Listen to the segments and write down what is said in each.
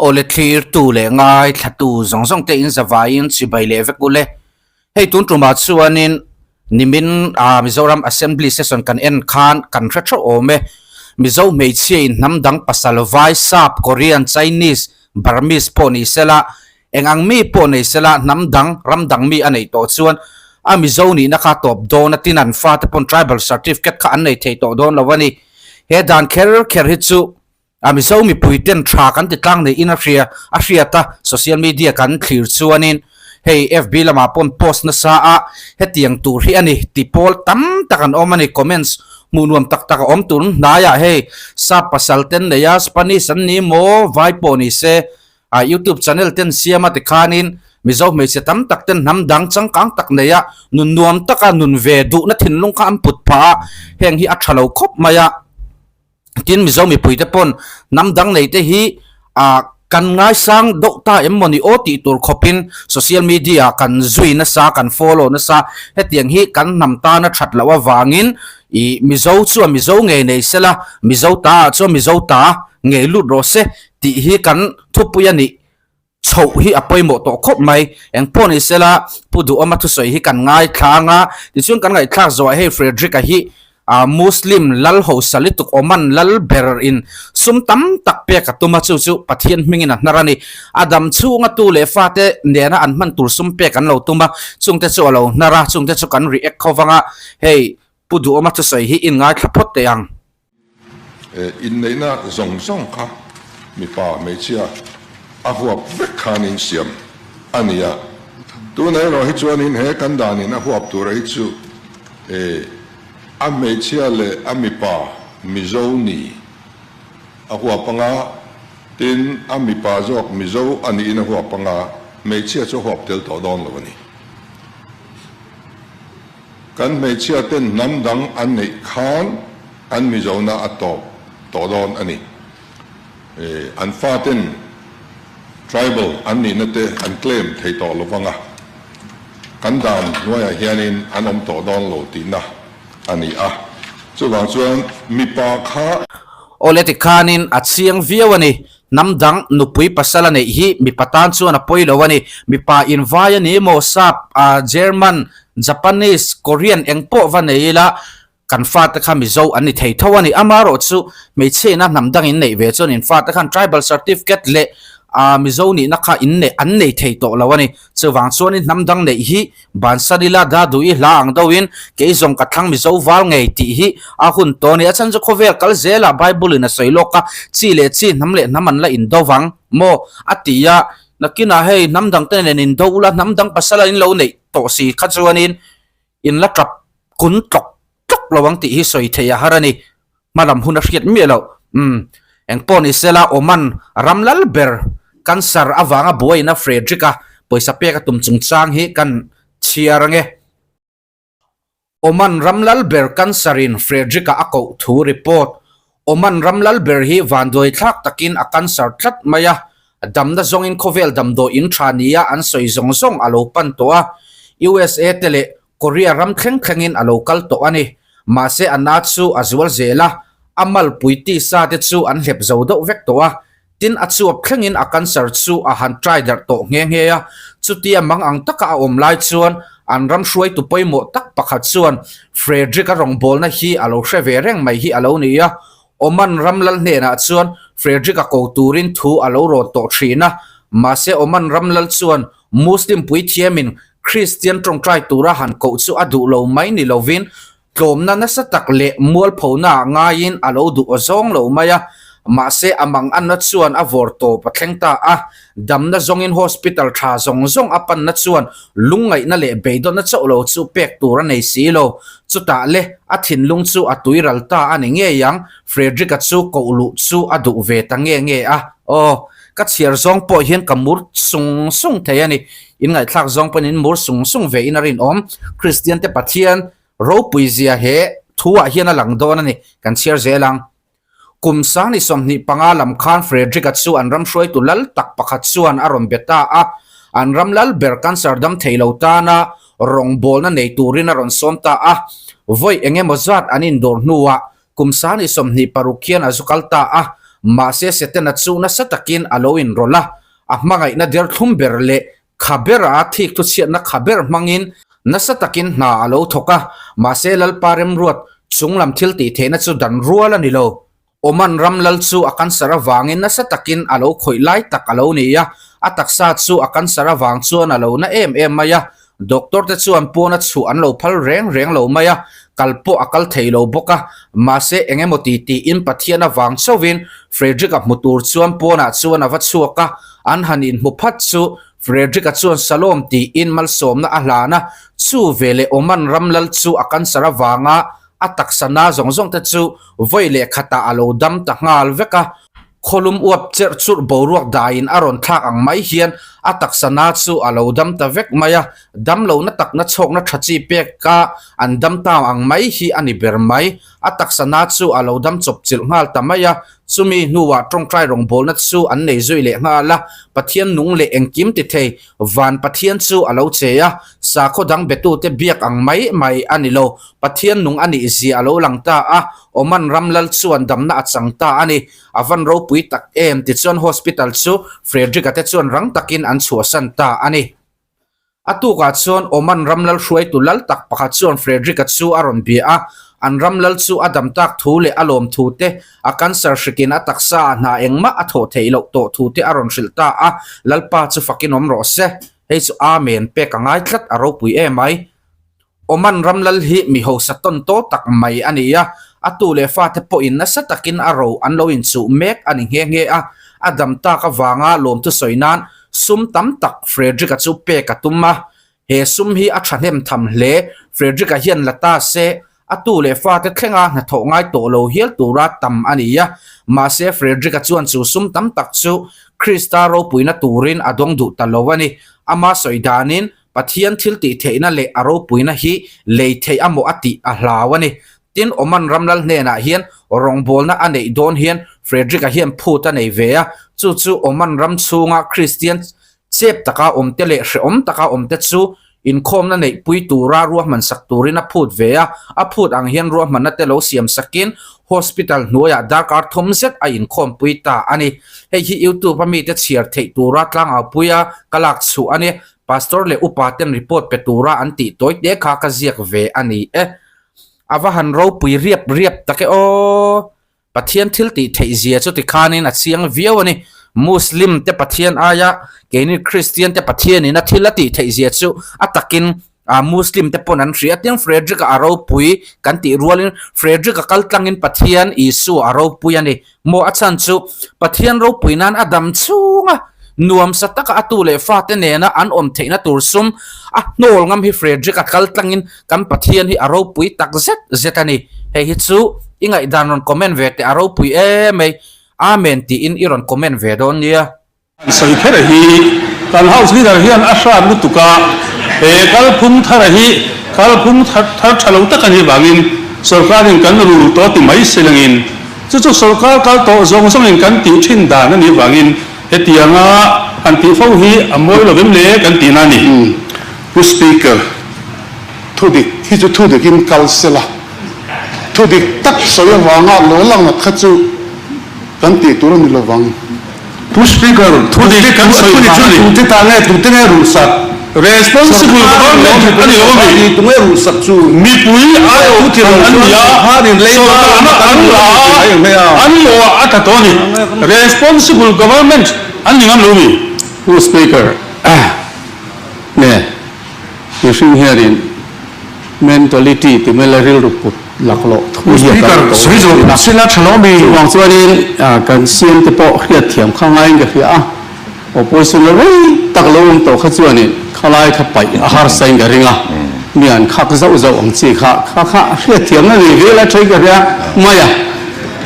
Awle thlirtu leh ngaithlatu zawng zawng te in zavaiin chibai leh vek ule. Hei tun tumah chuanin nimin ah Mizoram Assembly session kan en khan kan hre theuh awm e. Mizo hmeichhia in hnam dang pasal vai, sap, Korean, Chinese, Burmese pawh ni sela Eng ang mi pawh nei sela hnam dang, ram dang mi a neih tawh chuan a Mizo nihna kha tawp dawn a tin an fate pawn tribal certificate kha an nei thei tawh dawn lo a ni. He dan kher kher hi chu a Mizo mipui ten tha kan ti tlang niin a hria a hriat a, social media kan thlir chuanin hei FB lamah pawn post nasa a hetiang tur hi a ni ti pawl tam tak an awm a ni comments hmuh nuam tak tak a awm tur hnaiah hei sap pasal ten nei a Spanish an ni maw vai pawh ni se A youtube channel ten siam a tikhanin Mizo hmeichhe tam tak ten hnam dang changkang tak nei a, nun nuam taka nun ve duhna thinlung kha an put phah a, heng hi a tha lo khawp mai a. Tin Mizo mipui te pawn hnam dang nei te hi ah kan ngaisang deuh ta em mawni aw tih tur khawpin social media ah kan zui nasa, kan follow nasa, hetiang hi kan hnam tana that loh avangin ih Mizo chuan Mizo ngei nei sela, Mizo ta ah chuan Mizo ta ngei lut rawh se tih hi kan thupui a nih chhoh hi a pawimawh tawh khawp mai. Eng pawh ni sela Pu Duhawma thusawi hi kan ngaithla ang a, tichuan kan ngaihthlak zawhah hei Frederick-a hi ah Muslim lal hausa lutuk Oman lal ber in sum tam tak pek a tum a, chu chu Pathian hmingin a hnar a ni. A dam chhunga tu leh fate nena an hman tur sum pek an lo tum a, chungte chu a lo hnar a, chungte chu kan react kho vang a, hei Pu Duhawma thusawi hi in ngaithla phawt teh ang. Inneihna zawng zawng kha mipa hmeichhia a huap vek khanin siam a ni a, tunah erawh hi chuanin he kan danin a huap tura hi chu a hmeichhia leh a mipa Mizo ni a huap anga, tin a mipa zawk Mizo a niin a huap anga, hmeichhia chu a huap tel tawh dawn lo a ni. Kan hmeichhia ten hnam dang an neih khan an Mizona a tawp tawh dawn a ni. An faten tribal an nihna te an claim thei tawh lo vang a, kan dan hnuaiah hianin an awm tawh dawn lo tihna a ni a. Chuvang chuan mipa kha. Awle tikhanin a chiang viau a ni. Hnam dang nupui pasal a neih hi mipa tan chuan a pawi lo a ni. Mipa invai a ni maw sap, German, Japanese, Korean eng pawh va nei ila kan fate kha Mizo an ni thei tho a ni. Amaherawh chu hmeichhe ina hnam dang in neih ve chuan in fate khan tribal certificate leh Mizo nihna kha in neih an nei thei tawh lo a ni. Chuvang chuan in hnam dang neih hi bansan ila da duh i hla ang deuhin kei zawng ka thlang Mizo val ngei tih hi a hun tawh a ni. A chhan chu khawvel kal zelah Bible in a sawi lawk a, chi leh chi hnam leh hnam an la indo vang maw a ti a. Nakinah hei hnam dang te nen indo ula hnam dang pasal an lo neih tawh si kha chuanin in la tap kun tlawk tlawk lo ang tih hi sawi theih a har a ni. Hmalam hun a hriat miah loh. Umm. Engpawh ni sela Oman ram lal ber cancer avanga buaiin a Frederick-a pawisa pek a tum chungchang hi kan chhiar ange. Oman ram lal ber cancer in Frederick-a a koh thu report. Oman ram lal ber hi vanduai thlak takin a cancer tlat mai a, damna zawngin khawvel damdawi in tha nia an sawi zawng zawng a lo pan tawh a, USA te leh Korea ram thleng thlengin a lo kal tawh a ni. Mahse a na chu a zual zel a, a malpui tisa te chu an hlep zo deuh vek tawh a, Tin, a chuap thlengin a cancer chu a han try darh tawh nghe nghe a. Chutia mang ang taka a awm lai chuan an ram hruaitu pawimawh tak pakhat chuan Frederick-a rawngbawlna hi a lo hre ve reng mai hi a lo ni a. Oman ram lal hnenah chuan Frederick-a ko turin thu a lo rawn tawh thin a. Mahse, Oman ram lal chuan Muslim puithiamin Kristian tawngtai tura han koh chu a duh lo mai ni lovin Tlawmna nasa tak leh mualphona ah ngaiin a lo duh aw zawng lo mai a, mahse a mang anna chuan a vawr tawp a thleng ta a, damna zawngin hospital tha zawng zawng a panna chuan lungngaihna leh beidawnna chauh lo chu pek tur a nei si lo. Chutah le a thinlung chu a tui ral ta a ni ngei ang, Frederick-a chu koh luh chu a duh ve ta nge nge a, aw, ka chhiar zawng pawh hian ka mur sung sung thei a ni, in ngaihthlak zawng pawhin in mur sung sung ve in a rinawm, Kristian te Pathian Ropui zia he thu ah hian a lang dawn a ni, kan chhiar zel ang. Kum sang ni 25 lam khan Frederick-a chu an ram hruaitu lal tak pakhat chuan a rawn be ta a, an ram lal ber cancer dam thei lo tana rawngbawlna nei turin a rawn sawm ta a. Vawi eng emaw zat an indawr hnuah kum sang ni 26 hian a zu kal ta a. Mahse Setana chu nasa takin a lo inrawlh a, a hmangaihna derthlum ber leh kha bera thik thuchhiatna kha ber hmangin nasa takin hna a lo thawk a, mahse Lalpa remruat chunglam thil tih theihna chu dan rual a ni lo. Oman ram lal chu a cancer avangin nasa takin a lo khawih lai tak a lo ni a, a taksa chu a cancer avang chuan a lo na em em mai a, doctor te chuan pawn a chhuah an lo phal reng reng lo mai a, kal pawh a kal thei lo bawk a, mahse eng emaw ti tiin Pathian avang chauhin Frederick-a hmu tur chuan pawnah chuan a va chhuak a, an han inhmu phat chu Frederick-a chuan Shalom tiin malsawmna a hlan a, chu veleh Oman ram lal chu a cancer avanga A taksa na zawng zawng te chu vawi leh khatah a lo dam ta nghal vek a, khawlum uap cherh churh boruak daiin a rawn thlak ang mai hian a taksa na chu a lo dam ta vek mai a, dam lohna takna chhawkna tha chi pek a an dam ta ang mai hi a ni ber mai. A taksa na chu a lo dam chawp chilh nghal ta mai a, chumi hnuah tawngtai rawngbawlna chu an nei zui leh nghal a, Pathian nung leh engkim ti thei Van Pathian chu a lo che a, sakhaw dang betute biak ang mai mai a ni lo. Pathian nung a nih zia a lo lang ta a, Oman ram lal chuan damna a chang ta a ni. A van ropui tak em tichuan hospital chu Frederick-a te chuan rang takin an chhuahsan ta a ni. A tukah chuan Oman ram lal hruaitu lal tak pakhat chuan Frederick-a chu a rawn bia a, an ram lal chu a dam tak thu leh a lawm thu te, a cancer hrikin a taksa ah hna engmah a thawh theih loh tawh thu te a rawn hrilh ta a, Lalpa chu fakin awm rawh se. Hei chu Amen pek a ngai tlat a ropui em ai. Oman ram lal hi mi hausa tawn tawh tak mai a ni a, a tu leh fate pawhin nasa takin a ro an lo inchuh mek a ni nghe nghe a, a dam tak avanga lawmthu sawi nan sum tam tak Frederick-a chu pek a tum a, he sum hi a thahnem tham hle, Frederick-a hian la ta se a tu leh fate thlenga hnathawh ngai tawh lo hial tura tam a ni a, mahse Frederick-a chuan chu sum tam tak chu Krista ropuina turin a dawng duh ta lo a ni, ama sawi danin Pathian thil tih theihna leh a ropuina hi lei theih a maw a tih a hlau a ni. Tin, Oman ramlal hnenah hian rawngbawlna a neih dawn hian Frederick-a hian phut a nei ve a, chu chu Oman ram chhunga Kristian chep taka awmte leh hrehawm taka awmte chu inkhawmna neihpui tura ruahman sak turin a phut ve a, a phut ang hian ruahmanna te lo siam sakin hospital hnuaiah darkar thum zet a inkhawmpui ta a ni. Hei hi YouTube a mite chhiar theih tura tlangaupuia ka lak chhuah a ni. Pastor leh upa ten report pe tura an tih tawi te kha ka ziak ve a ni e. A va han ropui riap riap tak e aw. Pathian thil tih theih zia chu tikhanin a chiang viau a ni. Muslim te Pathian aia keini Christian te Pathianin a thil a tih theih zia chu a takin a Muslim te pawn an hria. Tin Frederick-a a ropui kan tih rualin Frederick-a kal tlangin Pathian Isua a ropui a ni. Maw a chhan chu Pathian ropui nan a dam chhung a, nuamsa taka a tu leh fate nena an awm theihna tur sum a hnawl ngam hi Frederick a kal tlangin kan Pathian hi a ropui tak zet zet a ni. Hei hi chu i ngaihdan rawn comment ve teh a ropui em mai. Amen tiin i rawn comment ve dawn nia. An sawi kher hi kan House Leader hian a hrat lutuk a, he kalphung thara hi kalphung thar tha lo tak a nih vangin sorkarin kan rul tawh ti mai se langin chu chu sorkar kal tawh zawng zawngin kan tih thin dan a nih vangin hetianga han tih fo hi a mawi lo vem le kan tihna a ni. Pu Speaker, thudik hi chu thudikin kal sela, thudik tak sawi avanga lo lang kha chu kan tih tur a ni lovang. Pu Speaker, thudik kan sawi vang a ni. Tute ta nge, tute nge ruhsak? Responsible government a ni lo a mi? Tunge ruhsak chu? Mipui aiawh thlan an ni a, sorkarna an la a, an lawh a tla tawh a ni. Responsible government an ni ngam lo mi? Pu Speaker, nge mihring hianin mentality ti mai la rilru put laklawh thu hi a kal tawh thin a. Chuvang chuanin kan CM te pawh hriatthiam kha ngaiin ka hria a, opposition la rei tak lo awm tawh kha chuanin khalai kha paih a harsain ka ring a, mi an khak zauh zauh ang chi kha kha kha hriatthiamna nei vel a ṭhei ka hria mai a.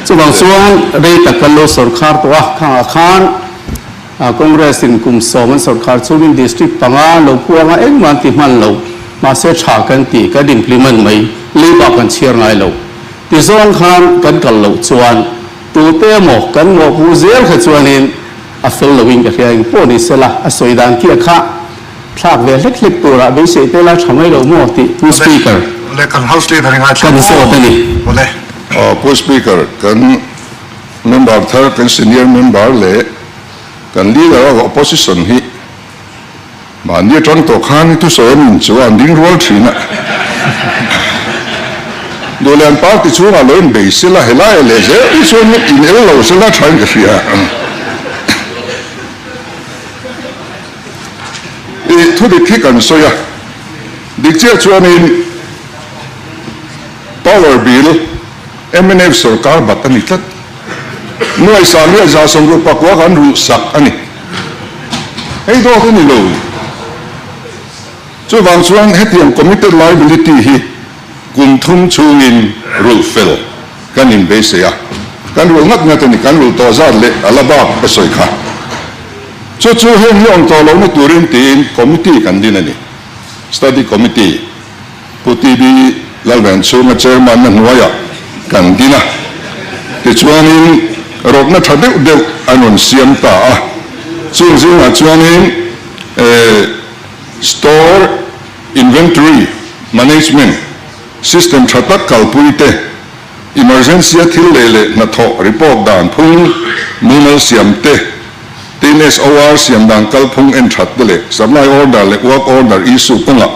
Chuvang chuan rei tak kan lo sawrkhar tawh a, khangah khan Congress in kum sawm an sawrkhar chungin district panga lo puanga engmah an ti hman lo, mahse tha kan ti, kan implement mai, leiba kan chhiar ngai lo. Ti zawng khan kan kal loh chuan tute emaw kan mawhpuh zel kha chuanin a fel loin ka hria engpawh ni sela a sawi dan kia kha thlak ve hlek hlek turah beisei te la tha mai lo maw tih Pu Speaker kan zawt a ni. Pu Speaker, kan Member thar kan senior member leh kan leader of opposition hi mahni atang tawh khan hi thusawi an in chu a an ding rual thin a. Duhlian party chhungah lo inbei sela helai leh zel hi chuan in el lo sela thain ka hria. I thu dik hi kan sawi a, dik chiah chuanin power bill mnf sorkar bat a ni tlat. Nuai Sangriah 160 kan ruh sak a ni. Hei dawt a ni lo. Chuvang chuan hetiang committed liability hi kum thum chhungin rulh fel kan inbeisei a, kan rulh ngat ngat a ni, kan rulh tawh zat leh a la bak ka sawi kha. Chu chu heng hi awm tawh lohna turin tiin committee kan din a ni, study committee. Pu TB Lalvenchhunga chairman na hnuaiah kan din a, tichuanin rawtna tha deuh deuh an rawn siam ta a, chung zingah chuanin store inventory management system tha tak kalpui te, emergency a thil lei leh hnathawh report dan phung mumal siam te, tin SOR siam dan kalphung en that te leh supply order leh work order issue kawngah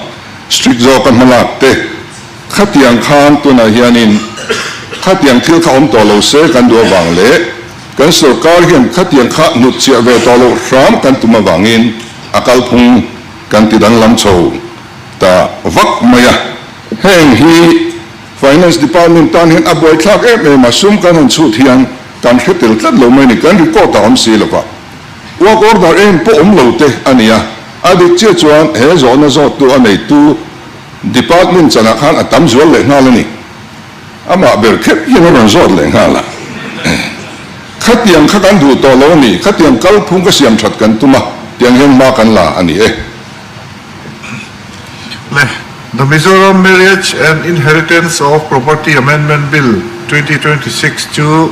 Strict zawka hmalak te, khatiang khan tunah hianin khatiang thil kha awm tawh lo se kan duh avang leh kan sorkar hian khatiang kha hnutchhiah ve tawh loh hram kan tum avangin a kalphung kan ti danglam chho ta vak mai a. Heng hi Finance Department tan hian a buaithlak em em a, sum kan han chhut hian kan hre tel tlat lo mai a ni, kan record a awm si lova. Work order eng pawh awm lo te a ni a, a dik chiah chuan he zawhna zawttu a neitu department chanah khan a tam zual leh nghal a ni. Amah ber kher hian a rawn zawt leh nghal a. Khatiang kha kan duh tawh lo a ni, khatiang kalphung ka siam that kan tum a, tiang hian hma kan la a ni e. Le, The Mizoram Marriage and Inheritance of Property Amendment Bill, 2026 chu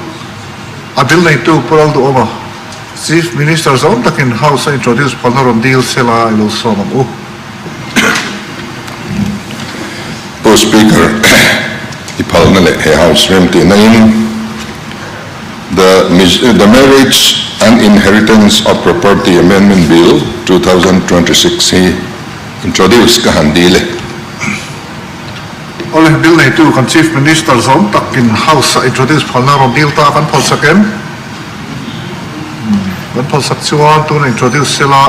a bill neitu Pu Lalduhawma, Chief Minister zawng takin House a introduce phalna rawn dil sela i lo sawm ang u. Pu Speaker, i phalna leh he House remtihna in The The Marriage and Inheritance of Property Amendment Bill, 2026 hi introduce ka han dil e. Awle, bill neitu kan Chief Minister zawng takin House a introduce phalna rawn dil ta kan phalsak em? Kan phalsak chuan tuna introduce sela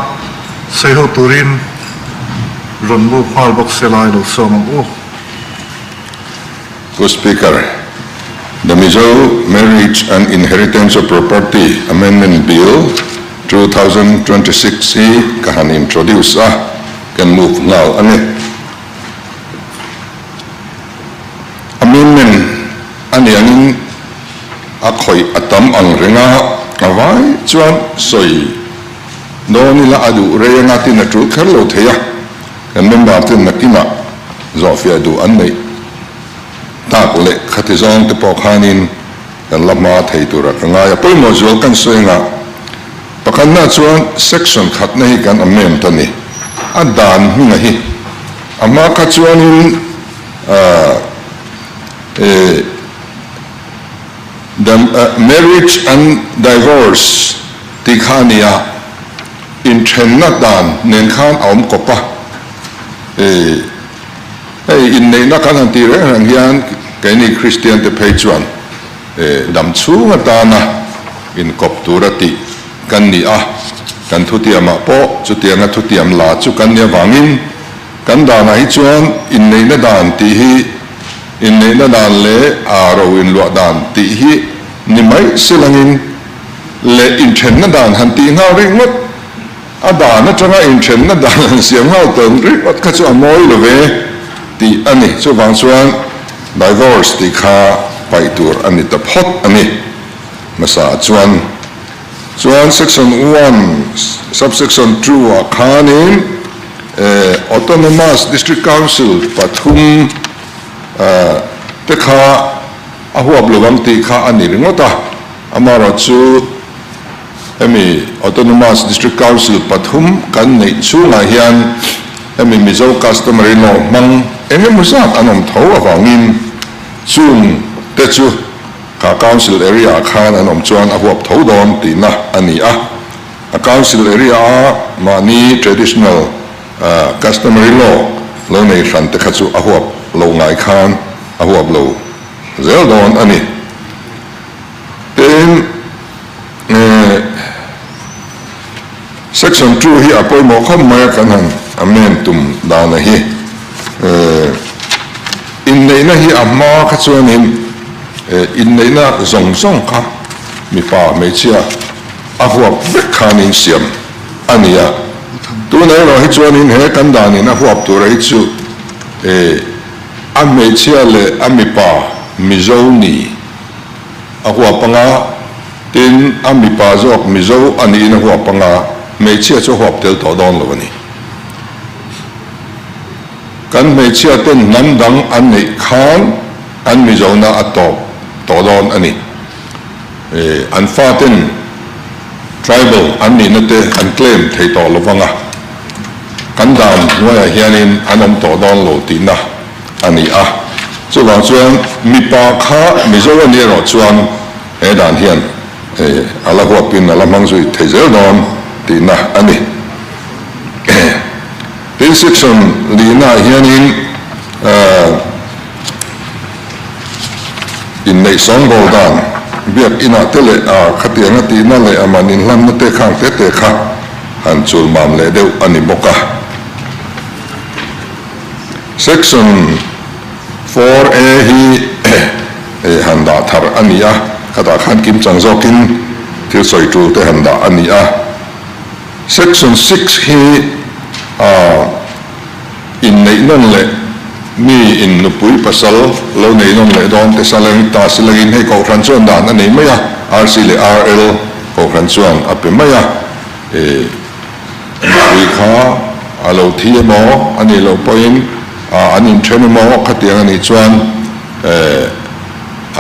sawiho turin rawn move nghal bawk sela i lo sawm ang u. Pu Speaker, The Mizo Marriage and Inheritance of Property Amendment Bill, 2026 hi ka han introduce a, kan move nghal a ni. Amendment a ni angin a khawih a tam ang reng a, a vai chuan sawi dawn ila a duh rei anga tin a tul kher lo thei a, kan member ten nakinah zawhfiah duh an neih tak leh khati zawng te pawh khanin kan la hma thei tura ka ngai a. Pawimawh zual kan sawi anga pakhatna chuan section khatna hi kan amend a ni. A dan hminga hi a hma kha chuanin the marriage and divorce tih kha a ni a, inthenna dan nen khan a awm kawp a. Hei inneihna kan han tih reng reng hian keini Kristian te phei chuan dam chhung atana inkawp tura tih kan ni a, kan thutiamah pawh chutianga thutiam la chu kan ni avangin kan danah hi chuan inneihna dan tih hi inneihna dan leh a ro inluah dan tih hi ni mai silangin leh inthenna dan han tih nghal ringawt A dan atanga inthenna dan han siam nghal tawn ringawt kha chu a mawi lo ve tih a ni. Chuvang chuan divorce tih kha paih tur a ni ta phawt a ni. Hmasa ah chuan chuan section one subsection two ah khanin Autonomous District Council pathum te kha a huap lovang tih kha a ni ringawt a, amaherawhchu Hemi Autonomous District Council pathum kan neih chhungah hian hemi Mizo Customary Law hmang eng emaw zat an awm tho avangin chung te chu Kha Council area ah khan an awm chuan a huap tho dawn tihna a ni a. A Council area a mahni traditional customary law lo nei hran te kha chu a huap lo ngai khan a huap lo zel dawn a ni. Tin, Section 2 hi a pawimawh khawp mai a kan han amend tum dana hi. Inneihna hi a hma kha chuanin inneihna zawng zawng kha mipa hmeichhia a huap vek khanin siam a ni a. Tunah erawh hi chuanin he kan danin a huap tura hi chu a hmeichhia leh a mipa Mizo ni a huap anga, tin a mipa zawk Mizo a niin a huap anga, hmeichhia chu a huap tel tawh dawn lo a ni. Kan hmeichhia ten hnam dang an neih khan an Mizona a tawp tawh dawn a ni. An faten tribal an nihna te an claim thei tawh lo vang a, kan dan hnuaiah hianin an awm tawh dawn lo tihna a ni a. Chuvang chuan mipa kha Mizo a nih erawh chuan he dan hian a la huapin a la hmang zui thei zel dawn tihna a ni. Tin section lihnaah hianin inneih sawngbawl dan biak inah te leh a khatianga tihna leh a man inhlanna te khang te te kha han chul mam leh deuh a ni bawk a. Section 4A hi han dah thar a ni a, khatah khan kimchang zawkin thil sawi tul te han dah a ni a. Section 6 hi inneih nawn leh mi in nupui pasal lo nei nawn leh dawn te saleng ta silangin hei kohhran chuan dan a nei mai a, RC leh RL kohhran chuan a pe mai a, nupui kha a lo thi emaw a nih loh pawhin an inthen emaw khatiang a nih chuan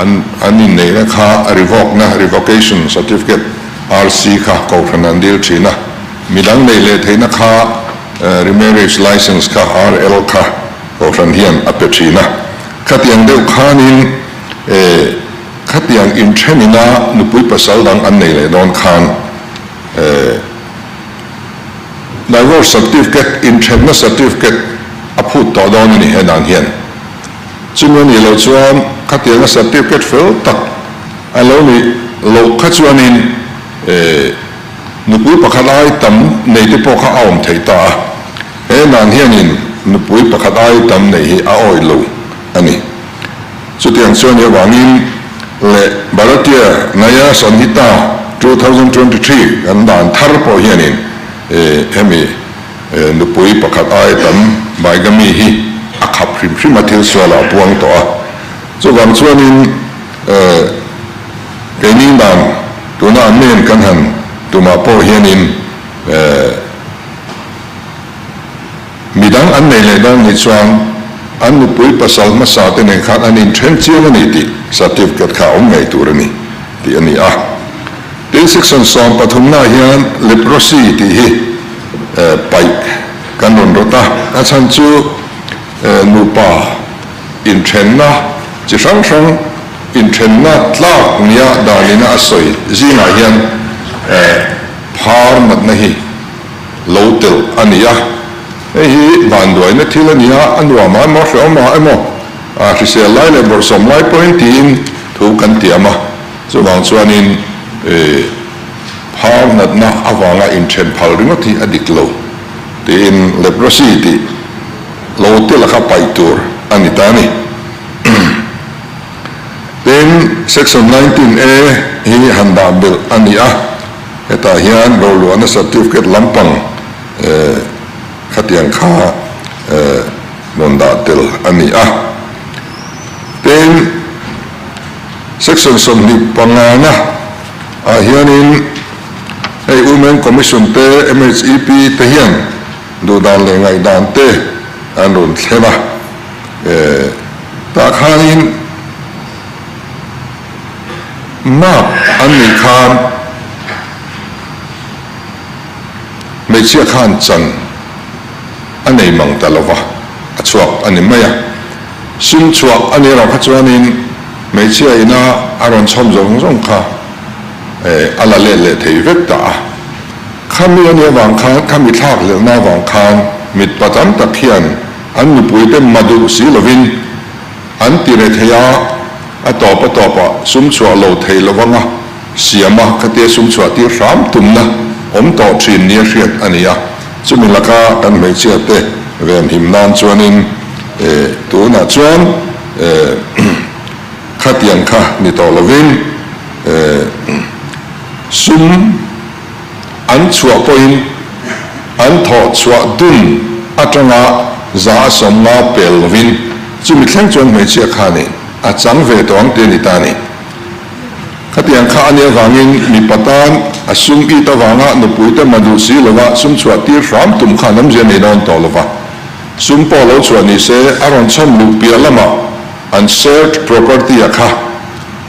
an an inneihna kha revoke na, revocation certificate, RC kha kohhran an dil thin a, midang neih leh theihna kha remarriage license kha RL kha kohhran hian a pe thin a. Khatiang deuh khanin khatiang inthenina nupui pasal dang an nei leh dawn khan divorce certificate, inthenna certificate a phut tawh dawn a ni he dan hian. Chumi a nih loh chuan khatianga certificate fel tak a lo nih loh kha chuanin nupui pakhat ai tam nei te pawh kha a awm thei ta a, he dan hianin nupui pakhat ai tam nei hi a awih lo a ni. Chutiang chuan i avangin leh Bharatiya Nyaya Sanhita 2023 kan dan thar pawh hianin hemi Nupui pakhat ai tam bigamy hi a khap hrim hrim a, thil sualah a puang tawh a. Chuvang chuanin keini dan tuna an nen kan han tumah pawh hianin midang an nei leh dawn nih chuan an nupui pasal hmasa te nen khan an inthen chiang a ni tih certificate kha a awm ngei tur a ni tih a ni a. Tin section 13 ah hian leprosy tih hi paih kan rawn rawt a, a chhan chu nupa inthenna chi hrang hrang inthenna tlak nia danina a sawi zingah hian phar natna hi lo telh a ni a, hei hi vanduaina thil a ni a, a nuam ah emaw hrehawm ah emaw hrisel lai leh bawrhsawm lai pawhin tiin thu kan tiam a. Chuvang chuanin phar natna avanga inthen phal ringawt hi a dik lo tiin leprosy tih lo te laka paih tur a ni ta a ni. Tin, Section 19 A hi han dah belh a ni a, hetah hian roluahna certificate lampang khatiang kha rawn dah tel a ni a. Tin, Section 25 na ah hianin hei Women Commission te, MHEP te hian duhdan leh ngaihdan te an rawn thlen a, tah khanin mark an nih khan hmeichhia khan chan a nei mang ta lova, a chhuak a ni mai a, sum chhuah a ni erawh kha chuanin. Hmeichhia ina a rawn chhawm zawng zawng kha a la let leh thei vek ta a. Khami a nih avang khan, khami thlak hlelhna avang khan mitpa tam tak hian an nupuite ma duh si lovin an ti re thei a, a tawp a tawpah sum chhuah lo thei lo anga siama khatia sum chhuah tir hram tumna awm tawh thin nia hriat a ni a. Chumi laka kan hmeichhiate venhim nan chuanin tunah chuan khatiang kha ni tawh lovin sum an chhuah pawhin an thawh chhuah dun atanga 150 pel lovin chumi thleng chuan hmeichhia khanin a chang ve tawh ang tih a ni ta a ni. Khatiang kha a nih avangin mipa tan a sum it avanga nupui te ma duh si lova sum chhuah tir hram tum khan awmzia nei dawn tawh lova. Sum pawh lo chhuah ni se a rawn chhawm luh piah lamah an shared property a kha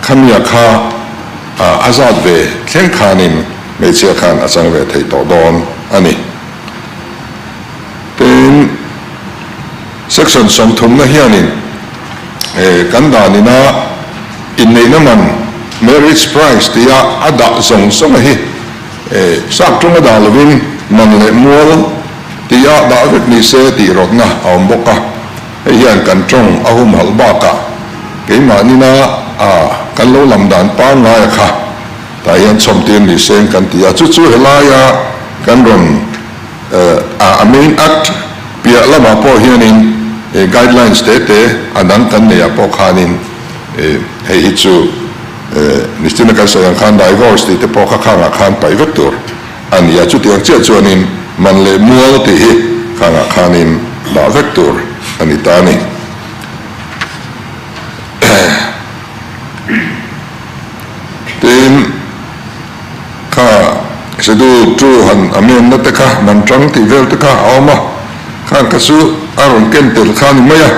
khamia kha a zat ve thleng khanin hmeichhia khan a chang ve thei tawh dawn a ni. Tin, section sawmthumna hianin kan danina inneihna man, marriage price, tia a dah zawng zawnga hi sak ṭawnga dah lovin man leh mual tia dah vek ni se tih rawtna a awm bawk a. Hei hian kan ṭawng a humhalh bakah keimahnina kan lo lam dan pangngaia kha tah hian chhawmtir ni seng kan ti a. Chu chu helaia kan rawn A main act piah lamah pawh hianin guidelines te te a dang kan neihah pawh khanin hei hi chu Nistina kan sawi ang khan divorce tih te pawh kha khangah khan paih vek tur a ni a, chutiang chiah chuanin man leh mual tih hi khangah khanin dah vek tur a ni ta a ni. Tin. Kha Schedule II han a menna te kha man tang tih vel te kha a awm a, khang kha chu a rawn ken tel kha a ni mai a.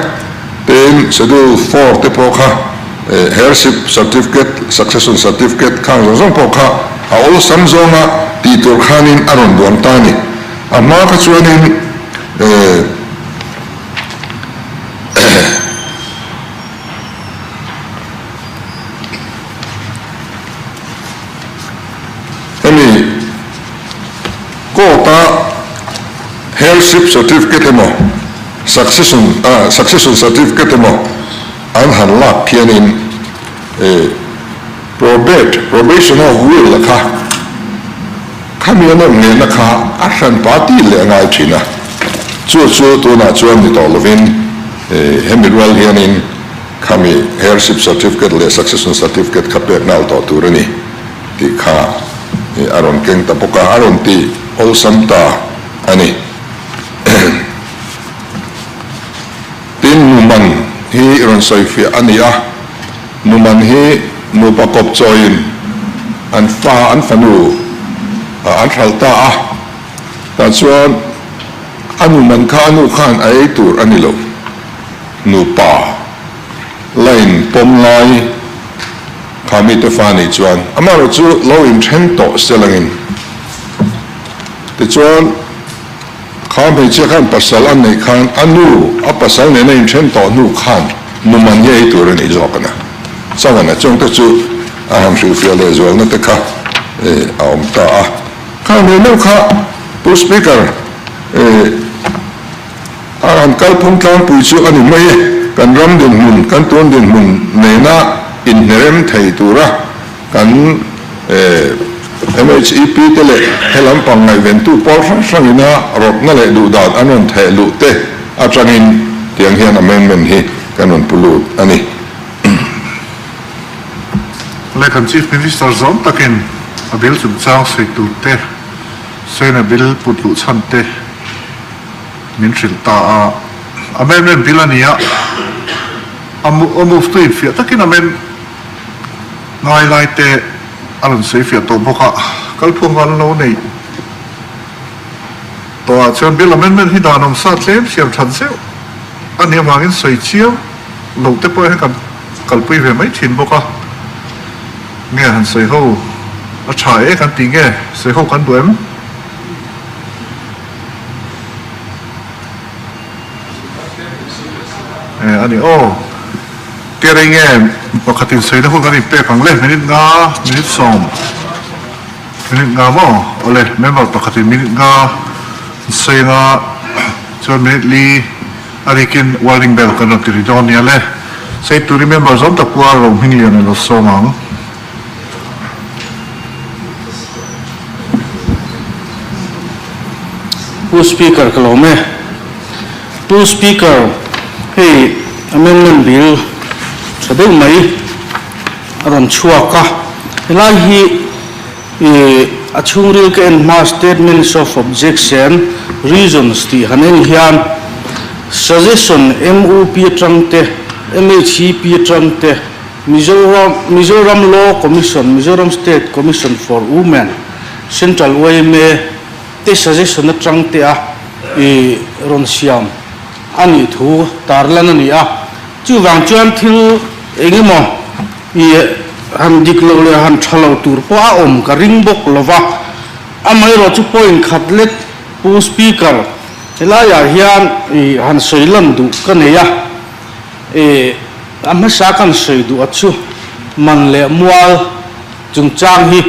Tin, Schedule IV te pawh kha Heirship Certificate, Succession Certificate khang zawng zawng pawh kha a awlsam zawnga tih tur khanin a rawn duang ta a ni. A hma kha chuanin Hemi court-a heirship certificate emaw succession succession certificate emaw an han lak khianin probate probation of will a kha khami an awm ngenna kha a hranpa tih leh a ngai thin a, chu chu tunah chuan ni tawh lovin hemi rual hianin Khami heirship certificate leh succession certificate kha pek nghal tawh tur a ni tih kha a rawn keng ta bawk a, a rawn ti awlsam ta a ni. Tin, numan hi rawn sawifiah a ni a, numan hi nupa kawp chawiin an fa, an fanu an hralh ta a, tah chuan a numan kha a nu khan a ei tur a ni lo. Nupa line pawm lai kha mite fa nih chuan amaherawh chu lo inthen tawh se langin tichuan kha hmeichhia khan pasal a neih khan a nu a pasal nena inthen tawh hnu khan numan hi ei tur a nih zawk a na chuan a chungte chu a han hrilhfiah leh zualna te kha a awm ta a kha hmeichhia kha Pu Speaker A han kalphung tlangpui chu a ni mai e. Kan ram dinhmun, kan tun dinhmun nena inhnerem thei tura kan MHEP te leh he lampang ngaihventu pawl hrang hrangina rawtna leh duhdan an rawn theh luh te atangin tiang hian amendment hi kan rawn pu lut a ni. Leh kan Chief Minister zawm takin a bill chungchang sawi tur te, Sena bill put luh chhan te, Min hrilh ta a, amendment bill a ni a, a move tu infiah takin amend ngai lai te a rawn sawi fiah tawh bawk a, kalphung an lo neih tawh ah chuan bill amendment hi dan awm sa tlem siam that zeuh a nih avangin sawi chiang loh te pawh hian kan kalpui ve mai thin bawk a, nge han sawi ho a tha e kan tih nge sawi ho kan duh em? Eh, ani aw. Engtia rei nge pakhatin sawina hun kan inpek ang le? Minute nga, minute sawm, minute nga maw? Awle, member pakhatin minute nga sawi anga chuan minute li a rikin warning bell kan rawn ti ri dawn nia le. Sawi turin member zawm tak pawh a ro hming lian a lo sawm ang. Pu Speaker ka lawm e. Pu Speaker, hei amendment bill tha deuh mai a rawn chhuak a, helai hi ih a chhungril ka en hma statements of objection reasons tih han en hian suggestion MUP atang te, MHEP atang te, Mizoram Mizoram Law Commission, Mizoram State Commission for Women, Central yma te suggestion atang te a i rawn siam a nih thu tarlan a ni a. Chuvang chuan thil eng emaw i han dik loh leh han tha lo tur pawh a awm ka ring bawk lo va. Amaherawh chu point khat lek Pu Speaker, helaiah hian i han sawi lan duh ka nei a. I a hmasa kan sawi duh a chu man leh mual chungchang hi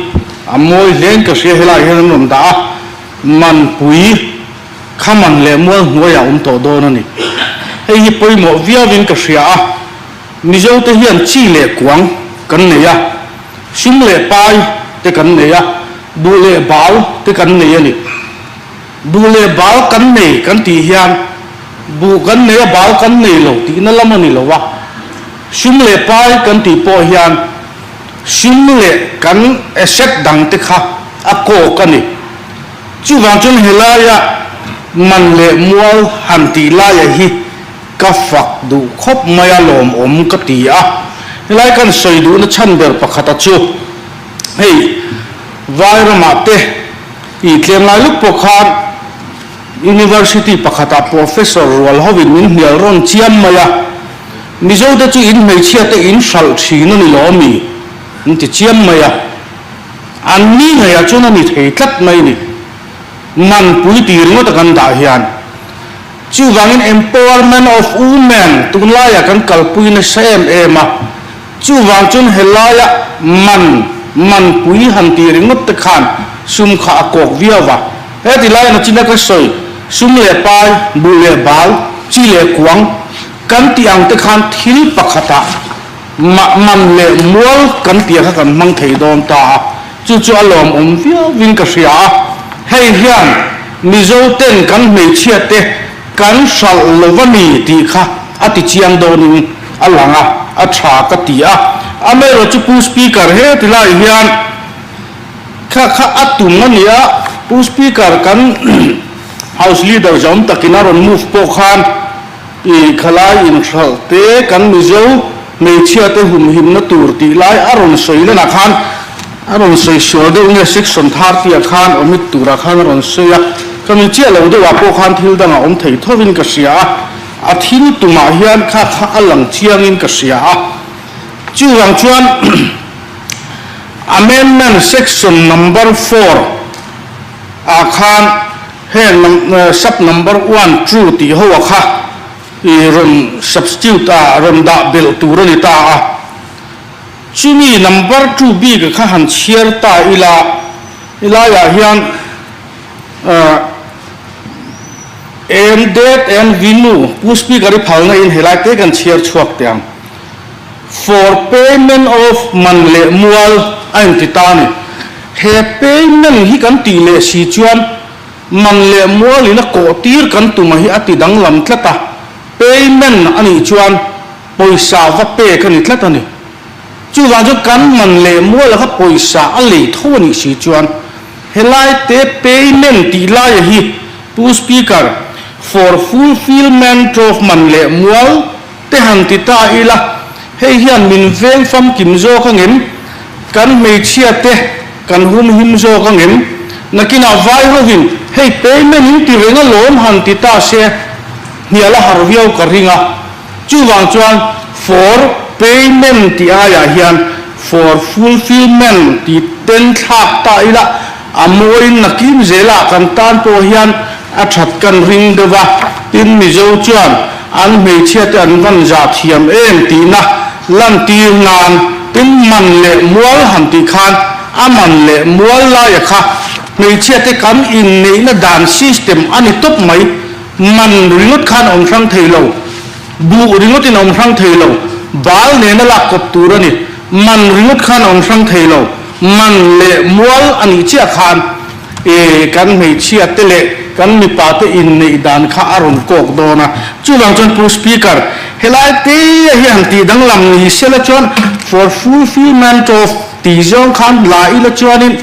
a mawi hlein ka hria helaiah hian an rawn dah a, manpui kha man leh mual hnuaiah a awm tawh dawn a ni. Hei hi pawimawh viauin ka hria a, Mizote hian chi leh kuang kan nei a, sum leh pai te kan nei a, buh leh bal te kan nei a ni. Buh leh bal kan nei kan tih hian buh kan nei a bal kan nei lo tihna lam a ni lo a, sum leh pai kan tih pawh hian sum leh kan asset dang te kha a kawk a ni. Chuvang chuan helaia man leh mual han tih laia hi ka fak duh khawp mai a lawmawm ka ti a, helai kan sawi duhna chhan ber pakhata chu hei Vairamah te I tlem lai luk pawh khan University pakhatah Professor rual hovin min hnial rawn chiam mai a, Mizote chu in hmeichhiate in hralh thin a ni lo ami? An ti chiam mai a, an ni ngeiah chuan a ni thei tlat mai ni. Man pui ti ringawt a kan dah hian. Chuvangin Empowerment of Women tunlaiah kan kalpui nasa em em a, Chuvang chuan helaia man, manpui han tih ringawt te khan sum kha a kawk viau va. Heti lai nachina ka sawi, sum leh pai, buh leh bal, chi leh kuang kan tih ang te khan thil pakhatah mah man leh mual kan tih kha kan hmang thei dawn ta a, chu chu a lawmawm viauin ka hria a. Hei hian Mizo ten kan hmeichhia te kan hralh lo va ni tih kha a ti chiang dawnin a lang a, a tha ka ti a. Amaherawh chu Pu Speaker heti lai hian kha kha a tum a ni a, Pu Speaker kan House Leader zawm takin a rawn move pawh khan i khalai inhralh te kan Mizo hmeichhia te humhimna tur tih lai a rawn sawi lanah khan a rawn sawi sual deuh nge section 30 ah khan omit turah khan a rawn sawi a, ka mi chiah lo deuhah pawh khan thil dangah awm thei thovin ka hria a. A thil tumah hian kha kha a lang chiangin ka hria a. Chuvang chuan Amendment Section Number Four ah khan heng Sub Number One True tih ho a kha i rawn substitute a rawn dah belh tur a ni ta a. Chumi Number Two bik a kha han chhiar ta ila, helaiah hian En det en vinu, Pu Speaker i phalna in helai te kan chhiar chhuak teh ang. For payment of man leh mual a inti ta a ni. He payment hi kan tih leh si chuan man leh mual in a kawh tir kan tuma hi a ti danglam tlat a. Payment a nih chuan pawisa va pek a ni tlat a ni. Chuvang chuan kan man leh mual a kha pawisa a lei tho a nih si chuan Helai te payment tih laia hi Pu Speaker, for fulfilment of man leh mual te han ti ta ila, hei hian min veng famkim zawk angem? Kan hmeichhia te kan humhim zawk angem? Nakinah vai hovin hei payment in ti reng alawm han ti ta se, hnial a har viau ka ring a. Chuvang chuan for payment tih aiah hian for fulfilment tih ten thlak ta ila a mawiin nakin zelah kan tan pawh hian a that kan ring deuh a, tin Mizo chuan an hmeichhia te an van zah thiam em tihna Lantir nan tin man leh mual han tih khan a man leh mual laia kha hmeichhia te kan inneihna dan system a ni tawp mai. Man ringawt khan a awm hrang thei lo, buh ringawtin a awm hrang thei lo, bal nena lak kawp tur a ni. Man ringawt khan a awm hrang thei lo, man leh mual a nih chiah khan e kan hmeichhia te leh kan mipa te inneih dan kha a rawn kawk dawn a. Chuvang chuan Pu Speaker, helai te hi han tih danglam ni sela chuan for fulfilment of tih zawng khan la ila chuanin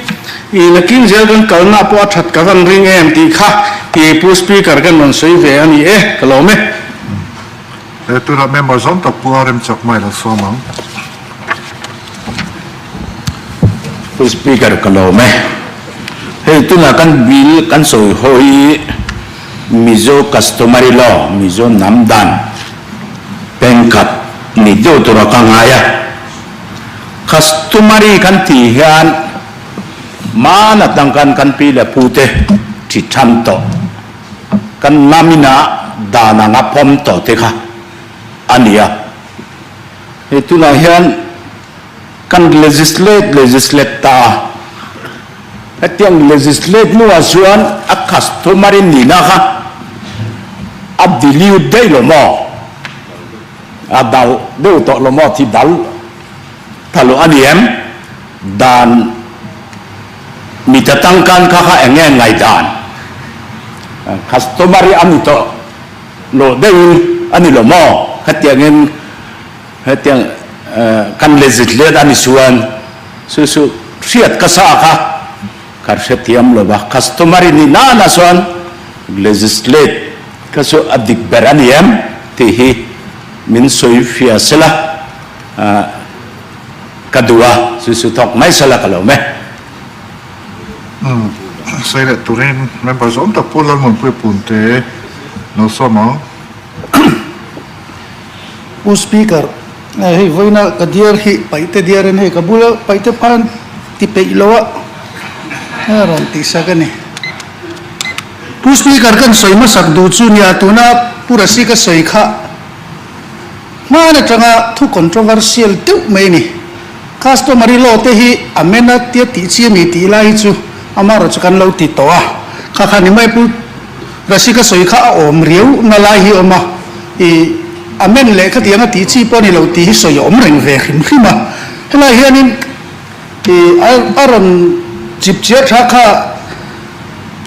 i nakin zel kan kalna pawh a that ka van ring em tih kha i Pu Speaker kan rawn sawi ve a ni e, ka lawm e. He tunah member zawng tak pawh a remchak mai lo sawm ang. Pu Speaker ka lawm e. Hei tunah kan bill kan sawi ho hi Mizo customary law, Mizo hnam dan pengkhat ni deuh tura ka ngai a. Customary kan tih hian hmana tangkan kan pi leh pute thi than tawh, kan hnam inah dan anga pawm tawh te kha a ni a. Hei tunah hian kan legislate legislate ta a, hetiang legislate hnuah chuan a customary nihna kha a dilute daih lo maw? A dal deuh tawh lo maw? Thi dal tha lo a ni em? Dan mita tangkan kha kha eng nge ngaihdan? Customary a ni tawh lo deuhin a ni lo maw? Hetiangin Hetiang kan legislate a ni chuan chu chu hriat ka sa kha ka hrethiam lo va, customary ni nana chuan legislate kha chu a dik ber a ni em tih hi min sawi fia sela ka duh a, chu chu thawk mai sela ka lo me. Umm sawi leh turin member zawm tak Pu Lalmuanpuia Punte lo sawm ang. Pu Speaker, hei vawiina ka diar hi paihte diarin hei ka bula paihte phan ti peih lo a a rawn tih sak a ni. Pu Speaker kan sawi hmasak duh chu nia tuna Pu Rasi ka sawi kha hman atanga thu controversial deuh mai a ni. Customary law te hi amen a tia tih chi a ni tih lai hi chu amaherawh chu kan lo ti tawh a, kha kha ni mai Pu Rasi ka sawi kha a awm riau na lai hi a awm a, i amen leh khatiang a tih chi pawh a ni lo tih hi sawi a awm reng ve hrim hrim a. Helai hianin i a rawn chip chiar tha kha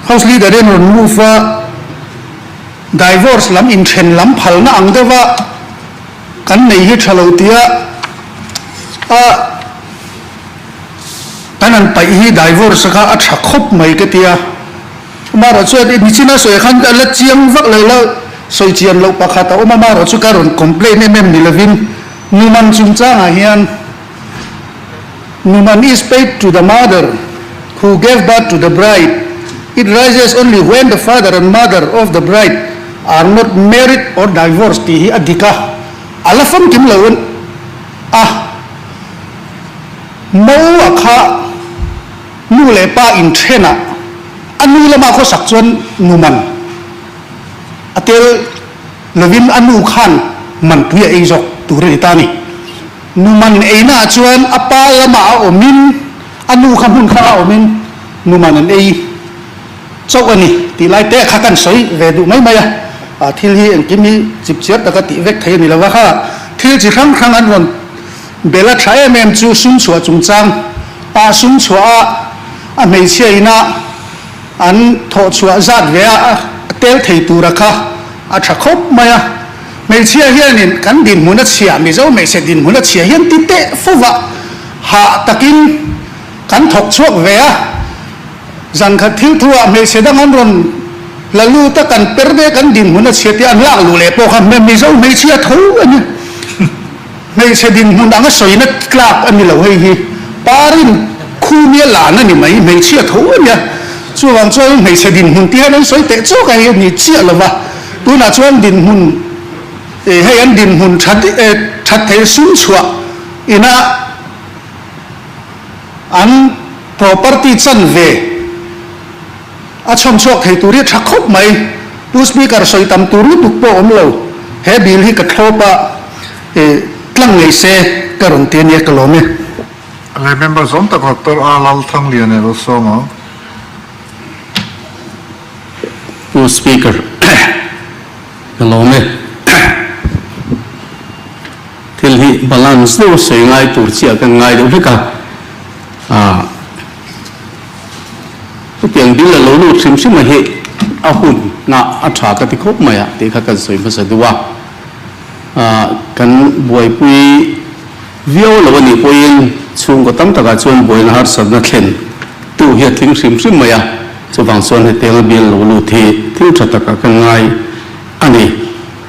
House Leader in rawn move a, divorce lam inthen lam phalna ang deuh a kan nei hi tha lo tia a kan han paih hi divorce kha a tha khawp mai ka tia. Amaherawh chuan i nichina sawi khan a la chiang vak lo la, sawi chian loh pakhat a awm a, amaherawh chu ka rawn complain em em ni lovin Numan chungchangah hian Numan is paid to the mother who gave birth to the bride, it rises only when the father and mother of the bride are not married or divorced tih hi a dik a, a la famkim lo a, mo a kha. Nu leh pa inthenah a nu lama khawsak chuan nu man a tel lovin a nu khan manpui a ei zawk tur a ni ta a ni. Nu man einaah chuan a pa lamah a awmin a nu kha hmun kha a awmin nu man an ei chauh a ni tih lai te kha kan sawi ve duh mai mai a. Thil hi engkim hi chipchiar taka tih vek thei a ni lo va kha thil chi hrang hrang an rawn Bela tha em em chu sum chhuah chungchang ah sum chhuah a a hmeichhia ina an thawh chhuah zat ve a a tel thei tura kha a tha khawp mai a. Hmeichhia hianin kan dinhmun a chhia, Mizo hmeichhe dinhmun a chhia hian ti teh fova hah takin kan thawk chhuak ve a. Zankhat thil thu ah hmeichhe dang an rawn la lut a, kan per ve kan dinhmun a chhia tia an lak luh leh pawh kha Mizo hmeichhia tho a ni. Hmeichhe dinhmun anga sawina tlak a ni lo hei hi. Parin khumia lan a ni mai, hmeichhia tho a nia. Chuvang chuan hmeichhe dinhmun tih hian an sawi teh chawk a, hei a ni chiah lo va. Tunah chuan dinhmun, hei an dinhmun that that thei sum chhuah ina an property chanve a chhawm chhuak thei tur hi a tha khawp mai. Pu Speaker sawi tam tur lutuk pawh a awm lo. He bill hi ka thlawp a, ih. tlang ngei se ka rawn ti a nia ka lawm e. Le member zawm tak Doctor A Lalthanglian elo sawm ang. Pu Speaker, ka lawm e. Thil hi balance deuh a sawi ngai tur chiah kan ngai deuh hlek a. Ah, hetiang bill a lo lut hrim hrim a hi a hun na a tha ka ti khawp mai a tih kha kan sawi hmasa duh a. Ah, kan buaipui viau lo a nih pawhin chhungkaw tam takah chuan buaina harsatna thlen tu hi a tling hrim hrim mai a. Chuvang chuan hetianga bill lo lut hi thil tha takah kan ngai a ni.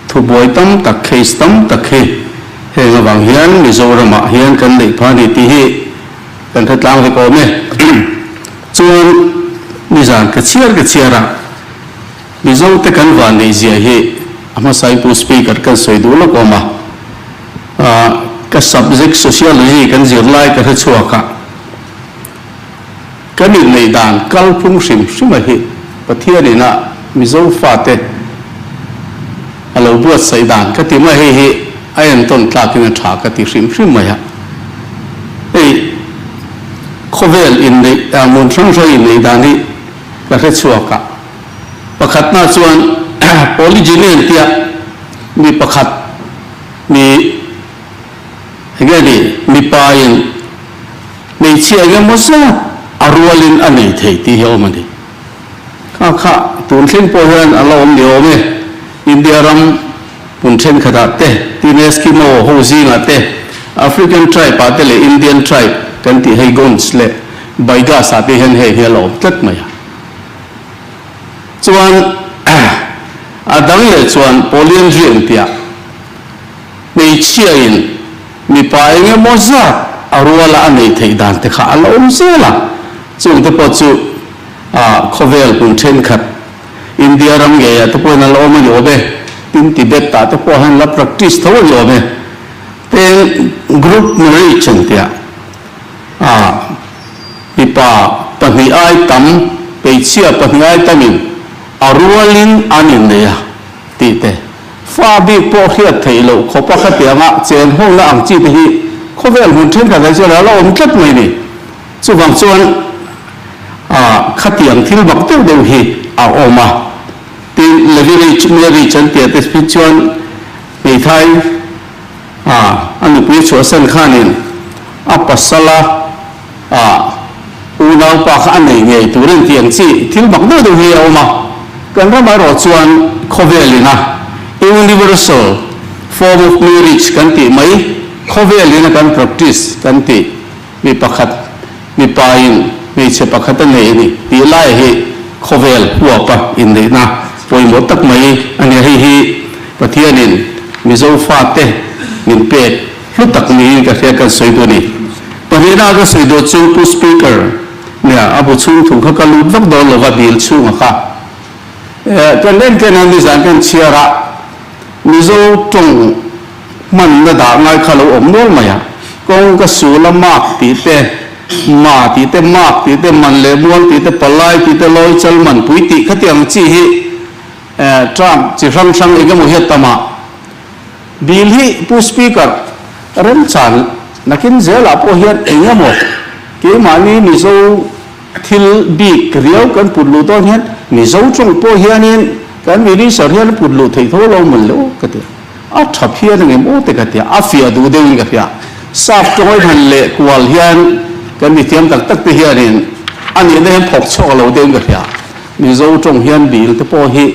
Thubuai tam tak, case tam tak hi heng avang hian Mizoramah hian kan neih phah a ni tih hi kan hre tlang vek awm e. Chuan nizan ka chhiar ka chhiar a, Mizote kan van neih zia hi a hmasain Pu Speaker kan sawi duh lawk awm a. Ka subject Sociology kan zir lai ka hre chhuak a, Kan inneih dan kalphung hrim hrima hi Pathianin a Mizo fate a lo buatsaih dan ka ti mai hei hi a entawn tlakin a tha ka ti hrim hrim mai a. Hei khawvel inneih hmun hrang hrang inneih dan hi ka hre chhuak a. Pakhatna chuan polygyny an tia mi pakhat mi Enge ni, mipa in hmeichhia enge maw zat a rualin a nei thei tih hi a awm a ni. Kha kha tun thleng pawh hian a la awm ni awm e. India ram hmun thenkhatah te, tin Eskimo ho zingah te, African tribe ah te leh Indian tribe kan tih hei Gonds leh Baigas ah te hian hei hi a la awm tlat mai a. Chuan a dang leh chuan polyandry an tih ah, Hmeichhia in mipa eng emaw zat a ruala a neih theih dan te kha a la awm zel a, chung te pawh chu khawvel hmun thenkhat India ram ngeiah te pawhin a la awm a ni awm e, tin Tibet ah te pawh hian la practice tho a ni awm e. Tin group marriage an tia mipa pahnih ai tam, hmeichhia pahnih ai tamin a rualin an innei a. Tih te, fa bik pawh hriat theih loh khawpa khatianga chen hawlna ang chi te hi khawvel hmun thenkhat ah chuan a la awm tlat mai ni. Chuvang chuan khatiang thil bak deuh deuh hi a awm a. Tin, levirage marriage an tih te hi chuan hmeithai a nupui chhuahsan khanin a pasala unaupa kha a nei ngei tur in tih ang chi thil mak deuh deuh hi a awm a, kan ramah erawh chuan khawvel ina universal form of marriage kan tih mai khawvel ina kan practice kan tih mi pakhat mipa in hmeichhe pakhat a nei a ni tih lai hi khawvel huapa inneihna pawimawh tak mai a ni a, hei hi Pathianin Mizo fate min pek Hlu tak niin ka hria kan sawi duh a ni. Pahnihna ka sawi duh chu Pu Speaker nia a bu chhung thu kha ka lut vak dawn lova dil chhunga kha kan en ken a nizan kan chhiar a Mizo tawng hmanna dah ngai kha lo awm nual mai a kawng ka sul a mak tih te ma tih te mak tih te man leh mual tih te palai tih te lawi chal man pui tih khatiang chi hi term chi hrang hrang engemaw hian tamah Bill hi Pu Speaker, remchan nakin zelah pawh hian eng emaw keimahni Mizo thil bik riau kan put luh dawn hian Mizo tawng pawh hianin kan Minister hian a put luh theih tho lo mawn le aw ka ti a, a tha phian ang em aw te ka ti a, a fiah duh deuhin ka hria. Sap tawng han leh kual hian kan mithiam tak tak te hianin a nihna hian thawk chhuak lo deuhin ka hria. Mizo tawng hian bill te pawh hi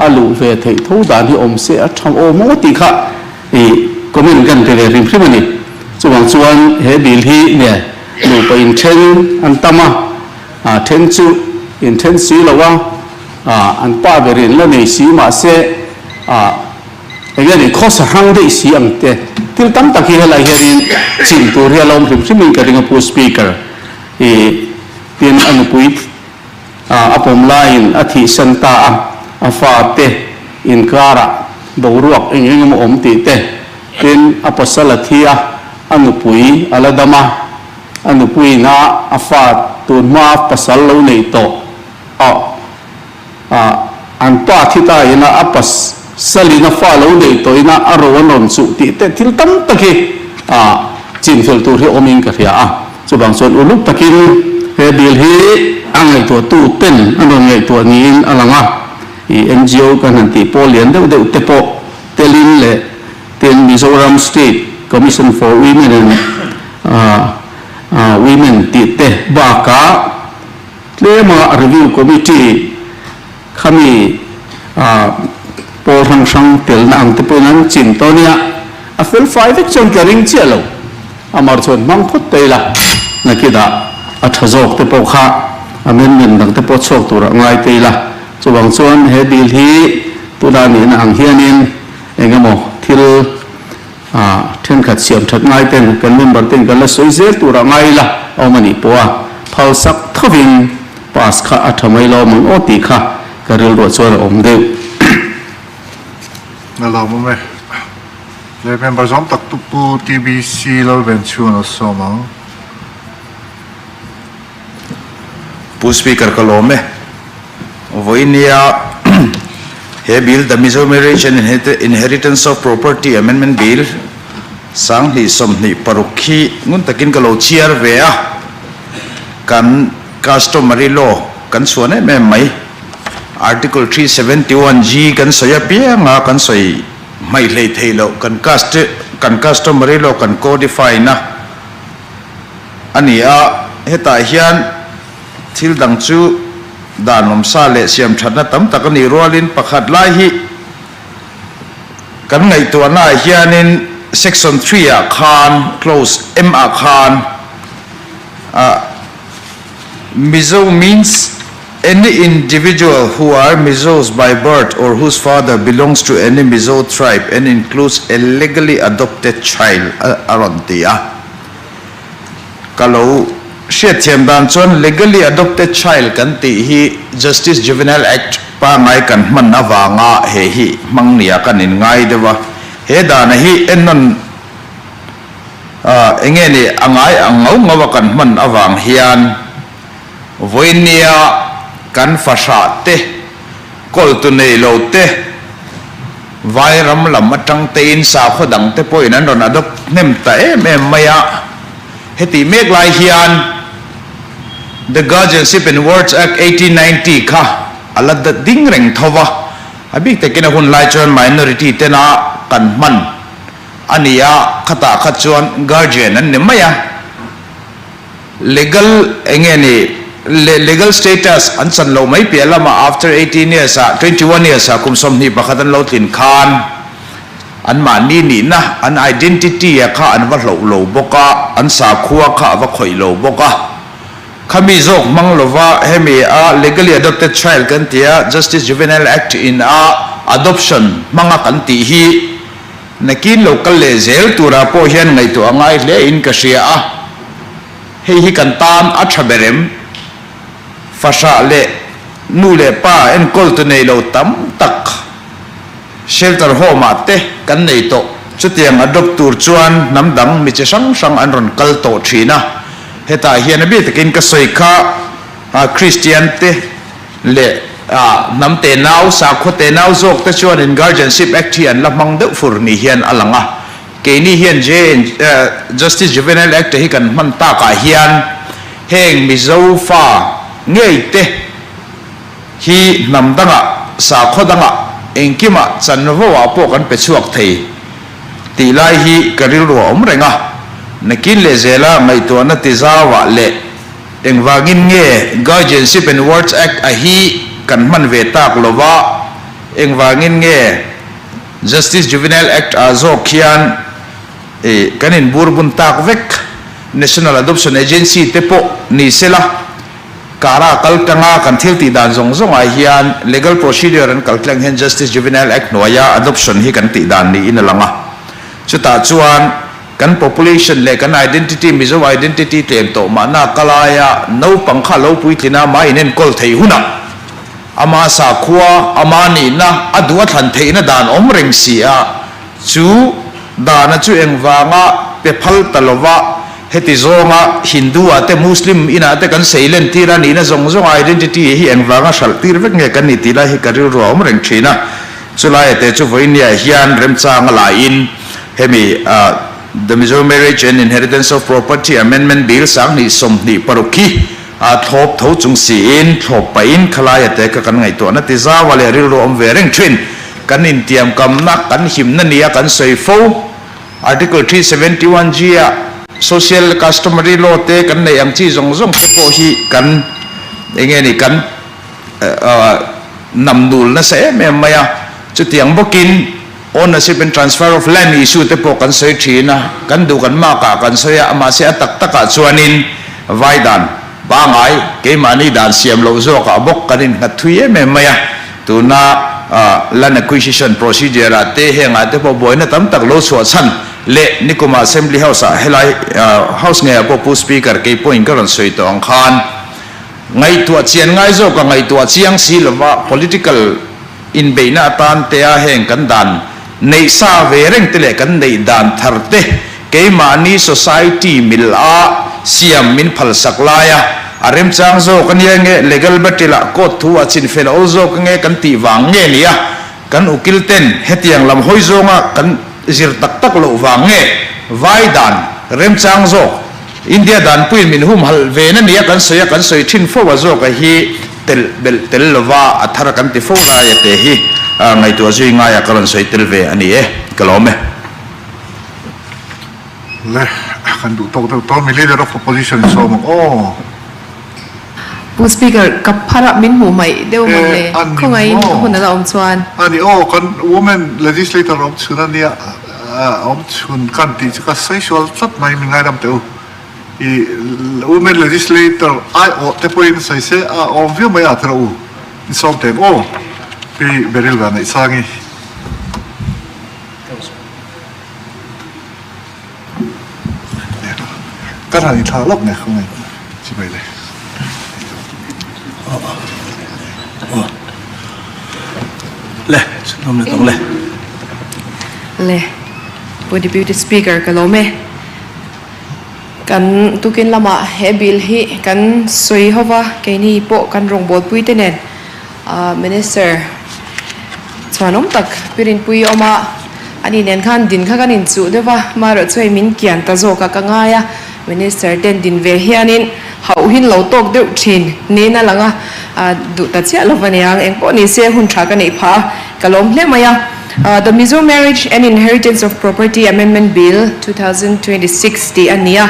A luh ve theih tho dan hi awm se a tha aw maw tih kha i comment kan pe ve hrim hrim a ni. Chuvang chuan he bill hi nge nupa inthen an tam a, a then chu inthen si lo a, an pa ber in la nei si mahse a enge ni khawsa hrang daih si ang te thil tam tak hi helai hianin chim tur hi a la awm hrim hrimin ka ring a Pu Speaker i tin a nupui A pawm laiin a thihsan ta a, a fate inkarah boruak eng eng emaw awm tih te, tin a pasal a thi a, a nupui a la dam a, a nupuiin a a fa tun hma pasal lo neih tawh a, an pa thi ta ina a pas. Salina fa lo nei tawhina a ro a rawn chuh tih te thil tam tak hi chinfel tur hi awmin ka hria a. Chuvang chuan uluk takin he bill hi a ngaihtuahtu ten an rawn ngaihtuah niin a lang a. I NGO kan han tih pawl lian deuh deuh te pawh telin leh tin Mizoram State Commission for Women and Women tih te bakah tlema review committee khami pawl hrang hrang telna ang te pawhin an chin tawh nia, a fel fai vek chuan ka ring chiah lo. Amar chuan hmang phawt ta ila, nakinah a tha zawk te pawh kha amendment dang te pawh chhuak turah ngai ta ila. Chuvang chuan he bill hi tunah nihna ang hianin eng emaw thil thenkhat siam that ngai ten kan member ten kan la sawi zel turah ngai ila a awm a nih pawh a phalsak thovin pass kha a tha mai lo mang aw tih kha ka rilruah chuan a awm deuh. A lawmawm e. Leh member zawng tak tu Pu TBC Lalvenchhunga lo sawm ang. Pu Speaker ka lawm e. Vawinia he bill The Mizo Marriage and Inheritance of Property Amendment Bill 2026 hi ngun takin ka lo chhiar ve a, kan customary law kan chhuan em em mai. Article 371 G kan sawi apianga kan sawi hmaih hlei thei loh kan kan customary law kan codify na a ni a, hetah hian thil dang chu dan awmsa leh siam thatna tam tak a nih rualin pakhat lai hi kan ngaihtuahnaah hianin section 3 ah khan clause M ah khan ah Mizo means any individual who are Mizos by birth or whose father belongs to any Mizo tribe and includes a legally adopted child a rawn ti a. Ka lo hriatthiam dan chuan legally adopted child kan tih hi Justice Juvenile Act pangngai kan hman avanga he hi hmang nia kan inngai deuh a. He dana hi ennawn eng nge ni a ngai ang ngau ngau a kan hman avang hian vawinia kan fahrah te, kawltu nei lo te, vai ram lam atang tein sakhaw dang te pawhin an rawn adopt hnem ta em em mai a. Heti mek lai hian The Guardianship and Wards Act 1890 kha a la ding reng tho va, a bik takin a hun lai chuan minority tena kan hman a ni a, khatah kha chuan guardian an ni mai a, legal eng nge ni legal status an chan lo mai piah lamah after 18 years ah 21 years ah kum 21 an lo tlin khan Anmahni nihna, an identity a kha an va hloh lo bawk a, an sakhua kha a va khawih lo bawk a. Khami zawk hmang lova hemi a legally adopted child kan ti a, Justice Juvenile Act in a adoption hmanga kan tih hi nakin lo kal leh zel turah pawh hian ngaihtuah a ngai hle in ka hria a. Hei hi kan tan a tha ber em? Fahrah leh nu leh pa enkawltu nei lo tam tak. Shelter home ah te kan nei tawh. Chutiang adopt tur chuan hnam dang mi chi hrang hrang an rawn kal tawh thin a. Hetah hian a bik takin ka sawi kha Christian te leh hnam tenau, sakhaw tenau zawk te chuan in Guardianship Act hi an la hmang deuh fur ni hian a lang a. Keini hian Justice Juvenile Act hi kan hman takah hian heng Mizo fa ngei te, hi hnam dangah, sakhaw dangah, engkimah chanvo ah pawh kan pe chhuak thei tih lai hi ka rilru a awm reng a. Nakin leh zela ngaihtuahna ti zauah leh engvangin nge Guardianship and Wards Act a hi kan hman ve tak lova, engvangin nge Justice Juvenile Act ah zawk hian kan inburbun tak vek National Adoption Agency te pawh ni sela, Kara kal tanga kan thil tih dan zawng zawngah hian legal procedure an kal tleng hian Justice Juvenile Act hnuaia adoption hi kan tih dan niin a lang a. Chutah chuan kan population leh kan identity, Mizo identity tlem tawh mahna kalaia naupang kha lo puitlin a, mah inenkawl theih hunah ama sakhua, ama nihna, a duh a thlan theihna dan awm reng si a, chu dana chu engvanga pe phal ta lova Heti zawnga Hindu ah te Muslim inah te kan sei len tir a nihna zawng zawng identity hi engvanga hralh tir vek nge kan ni tih lai hi ka rilru a awm reng thin a. Chulai te chu vawinia hian remchang a laiin hemi The Mizo Marriage and Inheritance of Property Amendment Bill 2026 hi thlawp tho chung siin thlawp pahin khalaia te kha kan ngaihtuahna ti zau a leh rilru awm ve reng thin. Kan intiamkamna kan himna nia kan sawi fo. Article 371 G ah Social Customary Law te kan neih ang chi zawng zawng te pawh hi kan enge ni kan namnul nasa em em mai a. Chutiang bawkin Ownership and Transfer of Land issue te pawh kan sawi thin a, kan duh kan mark ah kan sawi a, mahse a tak takah chuanin vai dan pangai keimahni dan siam loh zawkah bawk kan innghat thui em em mai a. Tuna Land Acquisition Procedure ah te hengah te pawh buaina tam tak lo chhuah chhan leh nikuma Assembly House ah helai House ngeiah pawh Pu Speaker kei pawhin ka rawn sawi tawh ang khan ngaihtuah chian ngai zawka ngaihtuah chiang si lova political inbeihna atan te a heng kan dan neih sa ve reng te leh kan neih dan thar te keimahni society mil a siam min phalsak lai a, a remchang zawk ania nge legal battle ah court thu a chinfel awl zawk ange kan tih vang nge nia kan ukil ten hetiang lam hawi zawnga kan zir tak tak loh vang nge vai dan remchang zawk India danpuiin min humhalh ve na nia kan sawi a kan sawi thin fo a zawk a hi telh belh tel lova a thar kan ti fo lai a te hi ngaihtuah zui ngai a ka rawn sawi tel ve a ni e, ka lawm e. Le, kan duh tawk deuh tawh mi Leader of Opposition sawm ang aw. Pu Speaker, ka phar ah min hmuh hmaih deuh mawn le, khawngaihin hun a la awm chuan. A ni aw, kan Women Legislator awm chhun a nia, awm chhun kan tih chu ka sawi sual tlat mai, min ngaidam teh u. I Women Legislator aiawh te pawhin sawi se a awm viau mai a tiraw u, in sawm teh ang aw, Pi Beryl Vanneihsangi. Ka han inthlah lawk nge khawngaih chibai le. Le, chhunhawm le tawng le. Le, Pu Deputy Speaker ka lawm e. Kan tukin lamah he bill hi kan sawi hova keini pawh kan rawngbawlpui te nen Minister chhuanawm tak Pirinpui awm a, ani nen khan din kha kan inchuh deuh a, amaherawh chu hei min kian ta zawk a ka ngai a, Minister ten din ve hianin hauhin lo tawk deuh thin niin a lang a, duh ta chiah lo va niang, engpawh ni se hun tha ka neih phah a, ka lawm hle mai a. The Mizo Marriage and Inheritance of Property Amendment Bill, 2026 tih a ni a,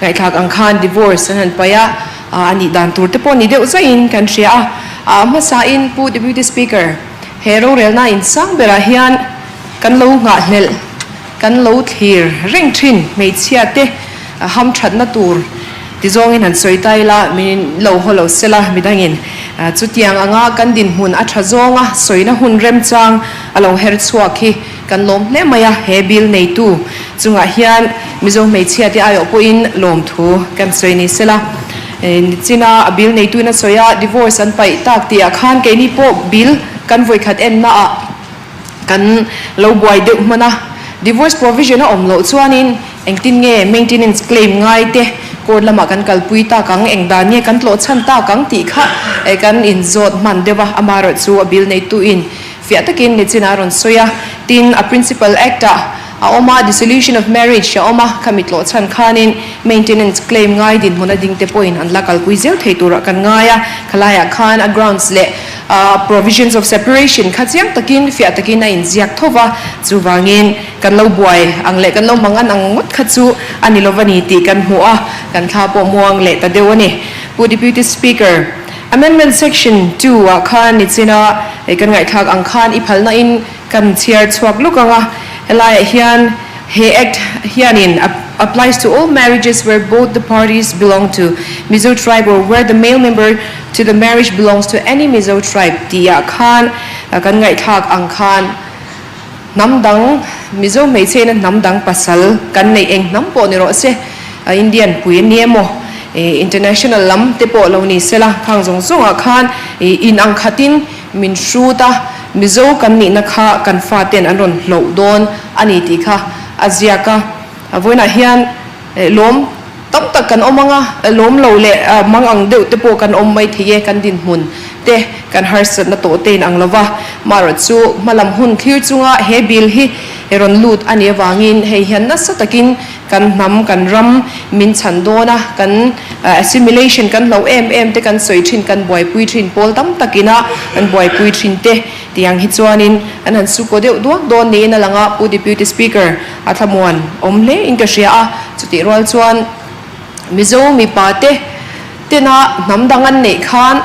ngaihthlak ang khan divorce an han paih a, A nih dan tur te pawh ni deuh zaihin kan hria a, a hmasain Pu Deputy Speaker, he rorelna insang berah hian kan lo nghahhlelh, kan lo thlir reng thin hmeichhia te hamthatna tur ti zawngin han sawi ta ila, min lo haw lo sela midangin chutiang anga kan dinhmun a tha zawnga sawina hun remchang a lo her chhuak hi kan lawm hle mai a, he bill neitu chungah hian Mizo hmeichhia te aiawh pawhin lawmthu kan sawi ni sela. Nichina a bill neituin a sawi a, divorce an paih tak tih ah khan keini pawh bill kan vawikhat enna ah kan lo buai deuh hman a, divorce provision a awm loh chuanin engtin nge maintenance claim ngai te court lamah kan kalpui tak ang, eng dan nge kan tlawh chhan tak ang tih kha kan inzawt hman deuh a, amaherawhchu a bill neituin Fiah takin nichin a rawn sawi a, tin a Principal Act ah a awm a, Dissolution of Marriage a awm a, khami tlawh chhan khanin maintenance claim ngai dinhmun a ding te pawhin an la kalpui zel thei turah kan ngai a, khalaiah khan a grounds leh provisions of separation kha chiang takin fiah takin a inziak tho va, chuvangin kan lo buai ang leh kan lo mang an ang ngawt kha chu a ni lova ni tih kan hmuh a, kan thla pawh muang leh ta deuh a ni. Pu Deputy Speaker. Amendment Section 2 ah khan nichina hei kan ngaihthlak ang khan i phalna in kan chhiar chhuak luk ang a, helaiah hian he Act hianin applies to all marriages where both the parties belong to Mizo tribe or where the male member to the marriage belongs to any Mizo tribe tih ah khan kan ngaihthlak ang khan hnam dang Mizo hmeichhe ina hnam dang pasal kan neih eng hnam pawh ni rawh se, Indian pui a ni emaw, international lam te pawh lo ni sela, khang zawng zawngah khan in ang khatin min hrut a, Mizo kan nihna kha kan faten an rawn hloh dawn a ni tih kha a ziak a. Vawiinah hian lawm tam tak kan awm ang a, lawm lo leh mang ang deuh te pawh kan awm mai thei e, kan dinhmun te kan harsatna tawh te in ang lova, marawh chu hmalam hun thlir chunga he bill hi rawn lut a nih avangin hei hian nasa takin kan hnam, kan ram min chhan dawn a, kan assimilation kan hloh em em te kan sawi thin, kan buaipui thin pawl tam takina an buaipui thin te tiang hi chuanin an han sukaw deuh duak dawn niin a lang a, Pu Deputy Speaker a thlamuan awm hle in ka hria a, chutih rual chuan Mizo mipa te tena hnam dang an neih khan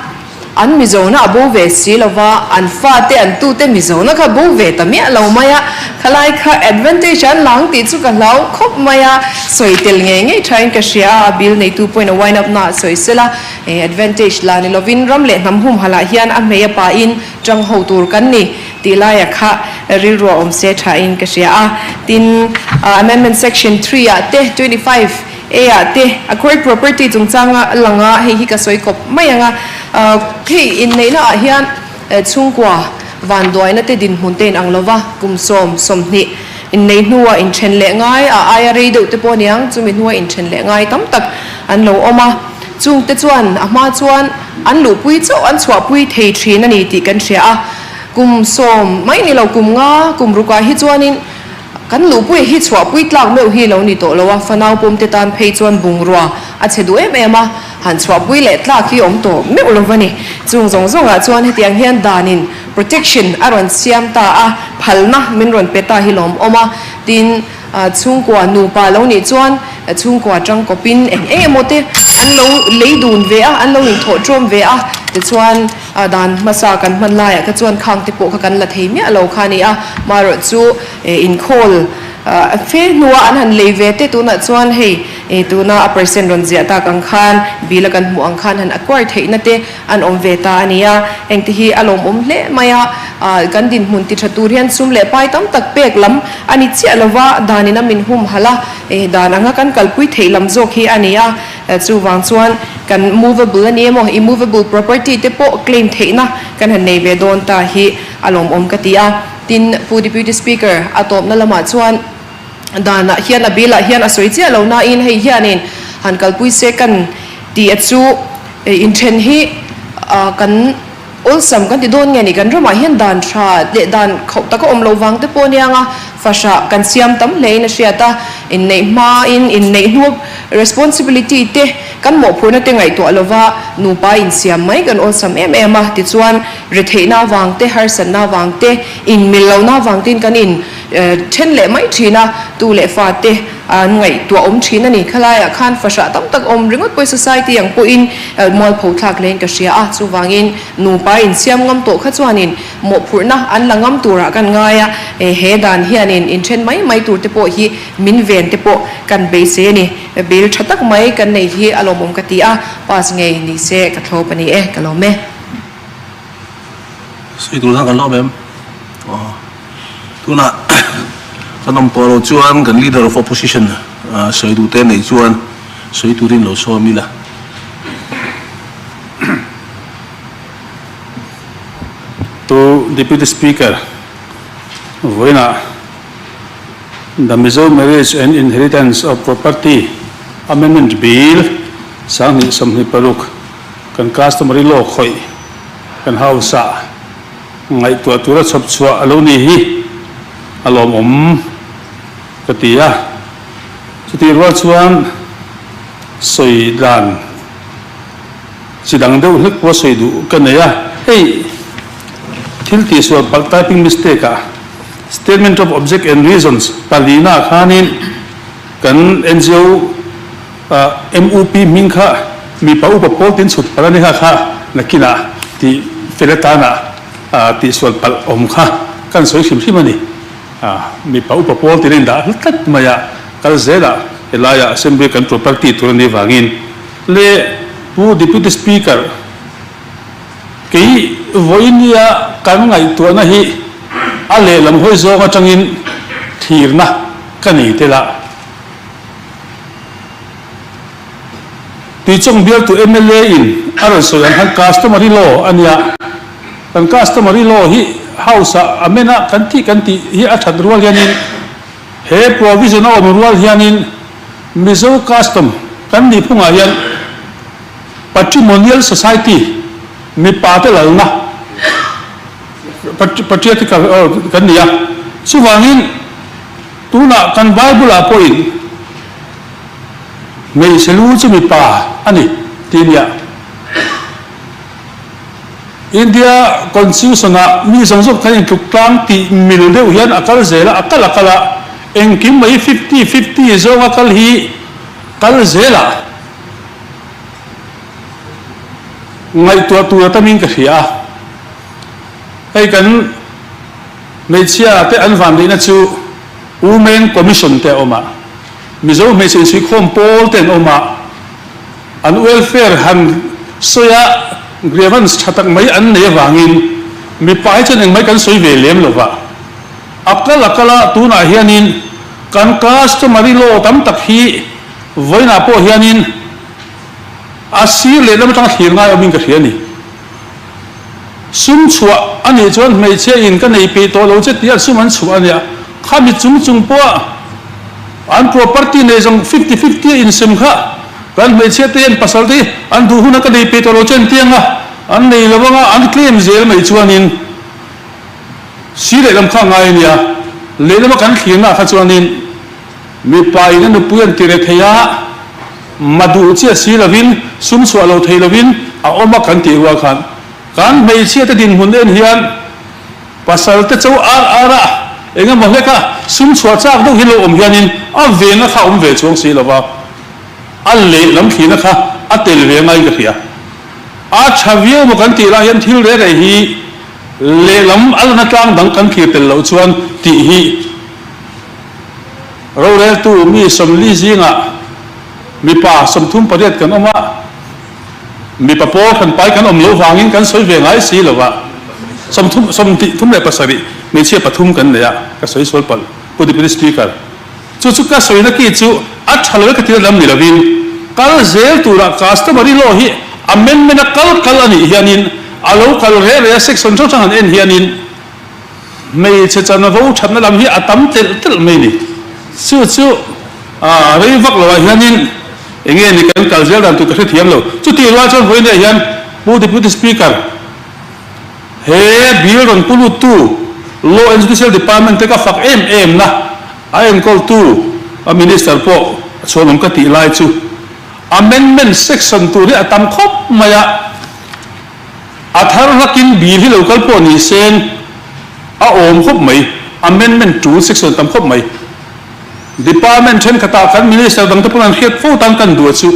an Mizona a bo ve si lova, an fate an tute Mizona kha bo ve ta miah lo mai a, khalai kha advantage an lang tih chu ka hlau khawp mai a, sawi tel ngei ngei thain ka hria a, a bill neitu pawhin a wind up na ah sawi sela, advantage la ni lovin ram leh hnam humhalh ah hian a hmei a pahin tang ho tur kan ni tih laia kha rilru a awm se thain ka hria a, tin amendment section 3 ah te 25 A ah te acquired property chungchanga lang a, hei hi ka sawi kawp mai ang a, hei inneihna ah hian chhungkua vanduaina te dinhmun te inang lova kum sawm 20 innei hnua inthen leh ngai a aia rei deuh te pawh aniang chumi hnua inthen leh ngai tam tak an lo awm a, chungte chuan a hma chuan an luhpui chauh an chhuahpui thei thin a ni tih kan hria a, kum sawm mai ni lo kum nga kum rukah hi chuanin Kan luhpui hi chhuahpui tlak meuh hi lo ni tawh lo a, fanau pawmte tan phei chuan bungrua a chhe duh em em a, han chhuahpui leh tlak hi awm tawh meuh lo va ni. Chung zawng zawngah chuan hetiang hian danin protection a rawn siam ta a, phalna min rawn pe ta hi lawm awm a, tin chhungkua nupa lo nih chuan chhungkua tangkawpin eng eng emaw te an lo lei dun ve a, an lo inthawh tawm ve a, tichuan A dan hmasa kan hman laiah kha chuan khang te pawh kha kan la thei miah lo kha a ni a, marawh chu inkhâwl fe hnua an han lei ve te tunah chuan hei tuna a percent rawn ziah tak ang khan bill a kan hmuh ang khan han acquire theihna te an awm ve ta a ni a, heng te hi a lawmawm hle mai a, kan dinhmun ti tha tur hian sum leh pai tam tak pek lam a ni chiah lova danin a min humhalh a, dan anga kan kalpui theih lam zawk hi a ni a. Chuvang chuan kan movable a ni emaw, immovable property te pawh claim theihna kan han nei ve dawn ta hi a lawmawm ka ti a. Tin, Pu Deputy Speaker, a tawpna lamah chuan danah hian a bill ah hian a sawi chiah lo nain hei hianin han kalpui se kan tih a chu inthen hi kan Awlsam kan ti dawn nge ni, kan ramah hian dan tha leh dan khauh tak a awm lo vang te pawh aniang a, fahrah kan siam tam hlein a hriat a, inneih hmain inneih hnu responsibility te kan mawhphurhna te ngaihtuah lova nupa insiam mai kan awlsam em em a, tichuan retheihna avang te, harsatna avang te, inmil lohna avang tein kan in then leh mai thin a, tu leh fa te An ngaihtuah awm thin a ni. Khalaiah khan fahrah tam tak awm ringawt pawh society ang pawhin mualpho thlak hlein ka hria a. Chuvangin nupa insiam ngam tawh kha chuanin mawhphurhna an la ngam turah kan ngai a. He dan hianin inthen mai mai tur te pawh hi min ven te pawh kan beisei a ni. Bill tha tak mai kan nei hi a lawmawm ka ti a, pass ngei ni se ka thlawp a ni e, ka lawm e. Sawi tur khan kan lawm em? Aw. Tunah kan awm tawh lo chuan kan Leader of Opposition sawi duh te neih chuan sawi turin lo sawm ila. To Deputy Speaker, vawiinah The Mizo Marriage and Inheritance of Property Amendment Bill 2026 kan customary law khawih kan House-ah Ngaihtuah tura chhawp chhuah a lo ni hi a lawmawm ka ti a, chutih rual chuan sawi dan chi dang deuh hlek pawh sawi duh ka nei a, hei thil tihsual palh typing mistake ah statement of object and reasons palina ah khanin kan NGO MUP hming kha mipa upa pawl tin chhut palh a ni kha kha nakinah tih fel atana tihsual palh awm kha kan sawi hrim hrim a ni. Mipa upa pawl tin a indah hla tlat mai a, kal zelah helaiah Assembly kan property tur a nih vangin leh Pu Deputy Speaker kei vawinia kan ngaihtuahna hi a lehlam hawi zawng atangin thlirna ka nei tel a. Tuichawng bialtu mla in a rawn sawi ang khan customary law a nia. Kan customary law hi house ah amend a kan tih kan tih hi a that rual hianin he provision a awm rual hianin Mizo custom kan nihphungah hian patrimonial society mipa te lalna. Patriarchal kan ni a. Chuvangin tunah kan Bible-ah pawhin hmeichhe lu chu mipa a ni tih a nia. India Constitution-ah mi zawng zawng kan intluk tlang tih mil deuh hian a kal zel a, a kal a kal a, engkim mai fifty fifty zawnga kal hi kal zel a. Ngaihtuah tur a tamin ka hria a, hei kan hmeichhia te an vanneihna chu Women Commission te a awm a, Mizo hmeichhe insuihkhawm pawl te an awm a, an welfare han sawi a grievance tha tak mai an nei avangin mipa hi chuan engmai kan sawi ve lem lo va, a kal a kal a tunah hianin kan customary law tam tak hi vawiinah pawh hianin A sir lehlam atanga thlir ngai awmin ka hria a ni. Sum chhuah a nih chuan hmeichhia in ka nei peih tawh lo che tih a sum an chhuah a nia. Khami chung chung pawha an property nei zawng fifty fifty a insem kha kan hmeichhia te hian pasal te hi an duh huna ka nei peih tawh lo che an ti anga an nei lo anga an claim zel mai chuanin sir lehlam kha a ngai a nia. Lehlama kan thlirna ah kha chuanin mipa in a nupui an ti re thei a. Ma duh chiah si lovin, sum chhuah lo thei lovin a awm a kan tih rual khan kan hmeichhia te dinhmun en hian pasal te cho ar ar a eng emaw hlek a sum chhuah chak deuh hi lo awm hianin a venna kha a awm ve chuang si lova, a lehlam thlirna kha a tel ve ngaiin ka hria. A tha viau maw kan tih lai hian thil reh reh hi lehlam a lana tlang dang kan thlir tel loh chuan tih hi Roreltu mi 40 zingah mipa 38 kan awm a, mipa pawl hran pai kan awm loh vangin kan sawi ve ngai si lo a, 30 37 hmeichhia pathum kan nei a, ka sawi sual palh Pu Deputy Speaker. Chu chu ka sawina ki chu a tha lo e ka tir lam ni lovin kal zel turah customary law hi amendment a kal kal a nih hianin a lo kal reh reh a section hrang hrang han en hianin Hmeichhe chanvo thatna lam hi a tam telh telh mai ni. Chu chu rei vak loah hianin eng nge ni kan kal zel dan tur ka hrethiam lo. Chutih rual chuan vawiinah hian Pu Deputy Speaker, he bill rawn pu luttu Law and Judicial Department te ka fak em em na a enkawltu a Minister pawh a chhuanawm ka tih lai chu Amendment section tur hi a tam khawp mai a. A thar hlakin bill hi lo kal pawh ni seng a awm khawp mai, amendment tul section tam khawp mai. Department thenkhatah kan minister dangte pawn an hriat fo tan kan duh a chu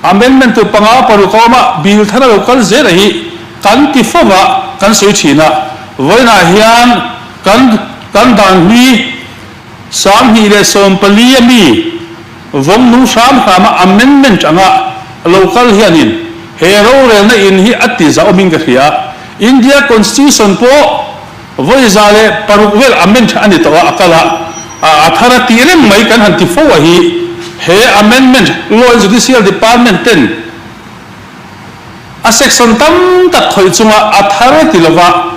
amendment tur panga paruk a awm a, bill thar a lo kal zel a hi kan ti fo va kan sawi thin a, vawiinah hian kan kan dan hlui 2014 a mi Vawng nung hram hrama amendment anga lo kal hianin he rorelna in hi a ti zahawmin ka hria. India Constitution pawh vawi 106 vel amend a ni tawh a, a kal a, a thar a tih reng mai kan han ti fo a hi he amendment Law and Judicial Department ten a section tam tak khawih chunga a thar ti lova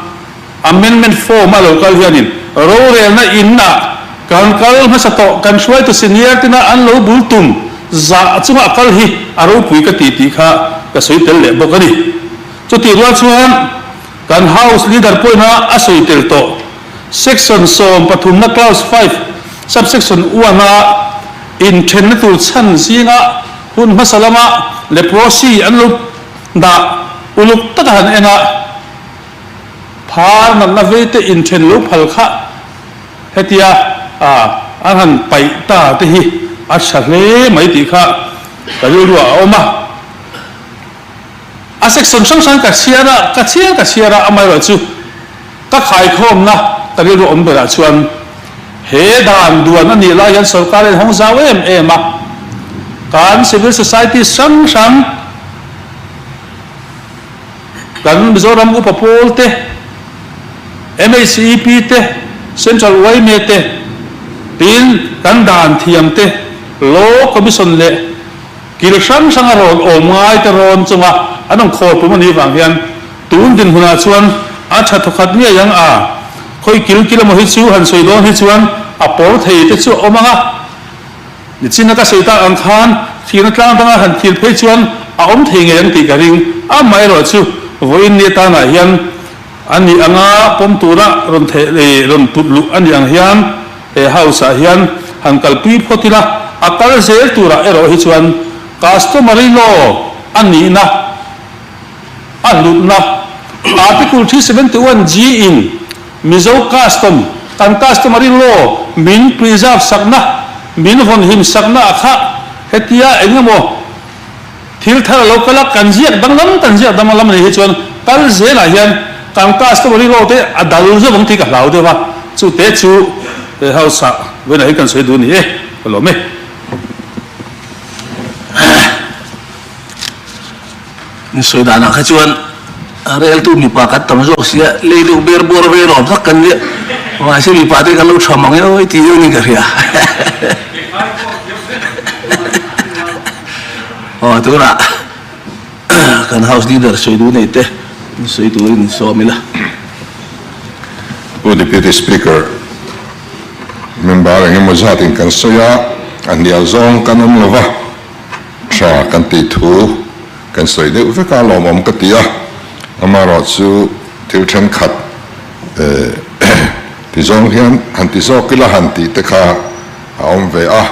Amendment form a lo kal hianin rorelna in ah kan kal hmasa tawh, kan hruaitu senior tina an lo bul tum zah chunga a kal hi a ropui ka ti tih kha ka sawi tel leh bawk a ni. Chutih rual chuan kan House Leader pawhin a a sawi tel tawh. Section 13 na Clause 5 Subsection 1 a inthenna tur chhan zinga hun hmasa lama leprosy an lo dah uluk taka han en a, Phar natna vei te inthen lo phal kha hetia an han paih ta te hi a tha hle mai tih kha ka rilruah a awm a. A section hrang hrang ka chhiar a, ka chhiar ka chhiar a, amaherawhchu ka khaikhawmna ka rilru awm berah chuan he dan duan a nih lai hian sorkar a inhawng zau em em a, kan civil society hrang hrang, Kan Mizoram upa pawl te, MHEP te, Central yma te, tin kan dan thiam te, Law Commission leh kil hrang hranga rawn awm ngai te rawn chunga an rawn khawl pum a nih vang hian tun dinhmunah chuan a tha thawkhat ngei ang a, khawi kil kil emaw hi chu han sawi dawn hi chuan a pawr thei te chu a awm ang a. Nichina ka sawi tak ang khan thirna tlang danga han thil phei chuan a awm thei ngei ang tih ka ring. Amaherawhchu vawiin ni atanah hian A nih anga pawm tura rawn theh leh rawn put luh a nih ang hian he House ah hian han kalpui phawt ila, a kal zel turah erawh hi chuan customary law a nihna a hlutna Article 371 G in Mizo custom kan customary law min preserve sakna min vawnhim sakna a kha hetia engemaw Thil thar a lo kal a, kan ziak danglam kan ziak danglam a nih hi chuan kal zelah hian kan customer hi rote a dal zeuh ang tih ka hlau deuh a, chu te chu he house ah vawiinah hian kan sawi duh a ni e, ka lawm e. In sawi danah kha chuan reltu mipa kan tam zawk sia, lei deuh ber bawr ve lawm tak kan nia, mahse mipa te kan lo tha mang emaw tih deuh niin ka hria. Aw tunah kan house leader sawi duh nei te sawi turin sawm ila. Pu Deputy Speaker, member engemaw zatin kan sawi a, a hnial zawng kan awm lova, tha kan tih thu kan sawi deuh vek a, lawmawm ka ti a, amaherawhchu thil thenkhat ti zawng hian han ti zawk ila han tih te kha a awm ve a.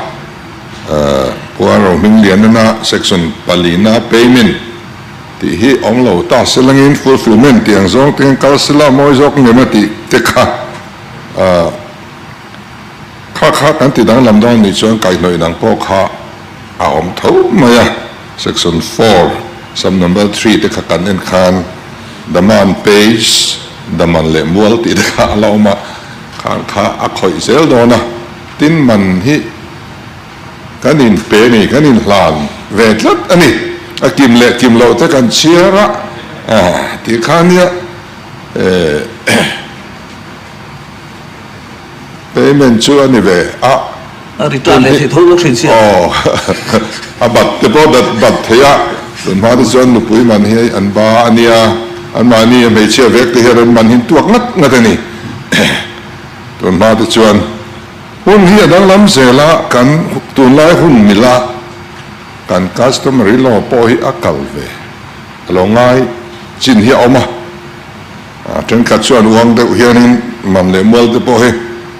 Puan Rohming Lianana Section palina Payment tih hi awm lo ta se langin Fulfillment tih ang zawng te hian kal sela mawi zawk ngem a tih te kha kha kha kan ti danglam dawn nih chuan kaihhnawih dang pawh kha a awm tho mai a. Section 4 sub number 3 te kha kan en khan Daman Page Daman leh Mual tih te kha a la awm a, khang kha a khawih zel dawn a. Tin man hi kan in pe ni, kan in hlan ve tlat a ni. A kim leh kim loh te kan chhiar a, tih kha nia payment chu a ni ve a. A return leh theih tho bawk thin sia. Aw, a bat te pawh dat bat thei a, tunhma te chuan nupui man hi an ba a nia, anmahni a hmeichhia vek te hian an man hi tuak ngat ngat a ni. Tunhma te chuan hun hi a danglam zel a, kan tunlai hun mila kan customary law pawh hi a kal ve a lo ngai chin hi a awm a, thenkhat chuan uang deuh hianin man leh mual te pawh hi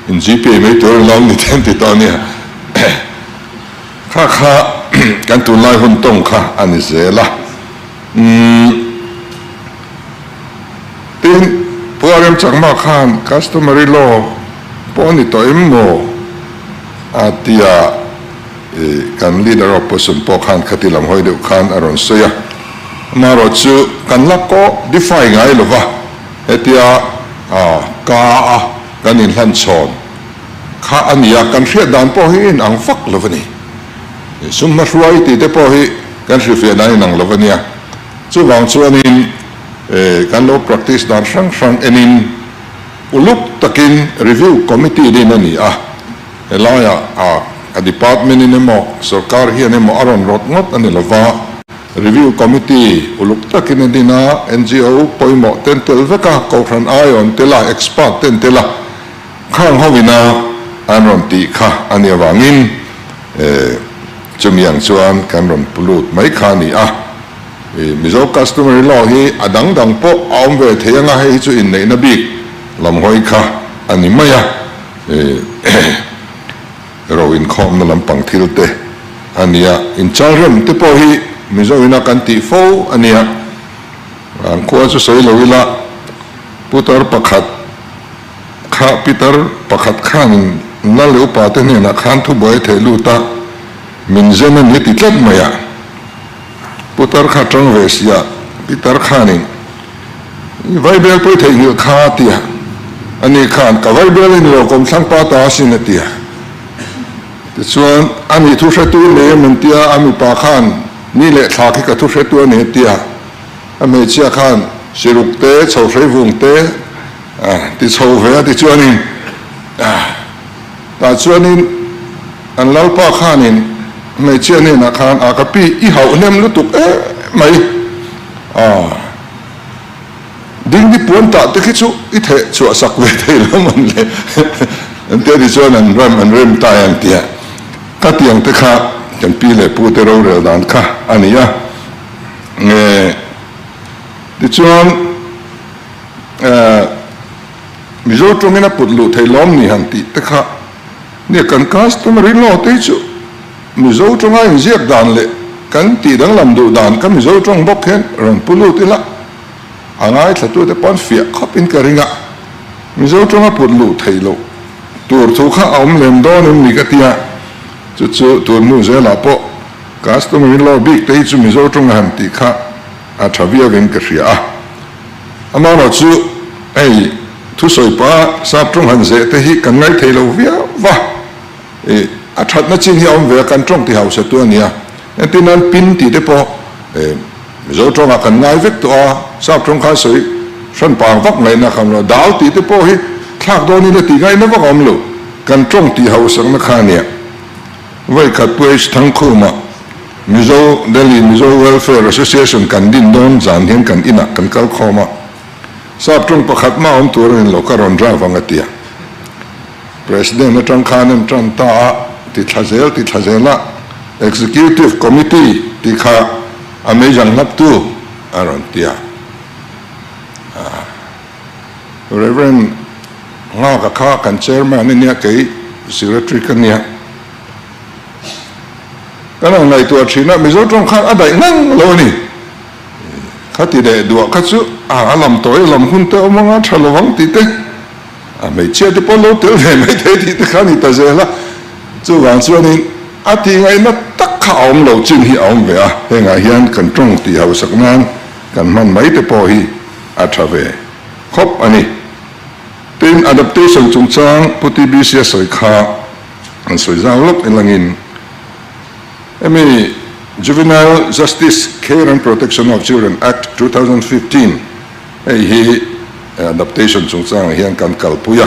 in GPay mai tur in lo ni te an ti tawh a nia. Kha kha kan tunlai hun tawng kha a ni zel a. Umm. Tin, Pu Arem Chakma khan customary law pawh a ni tawh em maw? a ti a, kan Leader of Opposition pawh khan khati lam hawi deuh khan a rawn sawi a. Amaherawh chu kan la kawh defy ngai lo va, hetia ka a kan inhlan chhawn kha a ni a, kan hriat dan pawh hi inang vak lo a ni. Sum hmahruai tih te pawh hi kan hrilhfiah dan inang lo a nia. Chuvang chuanin kan lo practice dan hrang hrang enin uluk takin review committee din a ni a, helaiah a department in emaw sorkar hian emaw a rawn rawt ngawt a ni lova, review committee uluk takin a din a, NGO pawimawh ten tel vek a, kohhran aiawn tel a, expert ten tel a, khang ho ina an rawn tih kha a nih avangin chumi ang chuan kan rawn pulut mai kha a ni a. Mizo customary law hi a dang dang pawh a awm ve thei anga hei hi chu inneihna bik lam hawi kha a ni mai a, ro inkhawmna lampang thil te a nia, inchalrem te pawh hi Mizo ina kan tih fo a nia, an khua chu sawi lo ila putar pakhat kha pitar pakhat khanin nal leh upa te hnenah khan thubuai theih lut a, min zen a ni ti tlat mai a. Putar kha tang ve sia, Pitar khanin i vaibel pawi theihnghilh kha a ti a, ani khan ka vaibel in lo kawmthlang pa ta asin a ti a. Tichuan a ni thu hretu nei em an ti a, a mipa khan ni leh thla khi ka thu hretu a ni a ti a, a hmeichhia khan siruk te, chho hreivung te a ti chho ve a tichuanin tah chuanin An lalpa khanin hmeichhia hnenah khan, A ka pi, i hauh hnem lutuk em mai. A dingdi puan tah te khi chu i theh chhuah sak ve thei lo man le. An tia tichuan an ram an rem tai an tia. Ka tiang te kha kan pi leh pu te rorel dan kha a ni a. Nge tichuan. Mizo tawngin a put luh theih lawm ni han tih te kha nia kan customary law te hi chu Mizo tawnga inziak dan leh kan tih danglam duh dan kha Mizo tawng bawk hian rawn pu lut ila a ngaithlatute pawn fiah khawp in ka ring a, Mizo tawnga put luh theih loh tur thu kha a awm lem dawn em ni ka tia, chu chu tun hnu zelah pawh customary law bik te hi chu Mizo tawnga han tih kha a tha viau in ka hria a. Amaherawh chu hei thusawi pa sap tawng han zeh te hi kan ngaithei lo viau va, ih a thatna chin hi a awm ve a, kan tawng ti hausa tu a nia. Entir nan pin tih te pawh ih Mizo tawngah kan ngai vek tawh a, sap tawng khan sawi hran pang vak ngaihna kha awm lo. Dal tih te pawh hi thlak dawnin a tih ngaihna vak a awm lo, kan tawng ti hausakna kha a nia. Vawikhat Pu H Thangkhuma Mizo Delhi Mizo Welfare Association kan din dawn zan hian kan inah kan kal khawm a, sap tawng pakhat mah awm tur a ni lo ka rawn draft ang a ti a. President atang khan an tan ta a, ti thla zel ti thla zel a, Executive Committee tih kha a meizang hlaptu a rawn ti a. Rev. Nghaka kha kan Chairman a nia, kei Secretary ka nia. Kan han ngaihtuah thin a, Mizo tawng khan a daih ngang lo a ni. Khati leh duah kha chu a lam tawi a lam hun te awm anga tha lo ang tih te, a hmeichhia te pawh lo tel ve mai thei tih te kha a ni ta zel a. Chuvang chuanin a tih ngaihna tak kha a awm lo chin hi a awm ve a, hengah hian kan tawng tih hausak nan kan hman mai te pawh hi a tha ve khawp a ni. Tin, adaptation chungchang Pu TBC a sawi kha an sawi zau lawk elangin hemi Juvenile Justice Care and Protection of Children Act 2015 hei hi adaptation chungchangah hian kan kalpui a,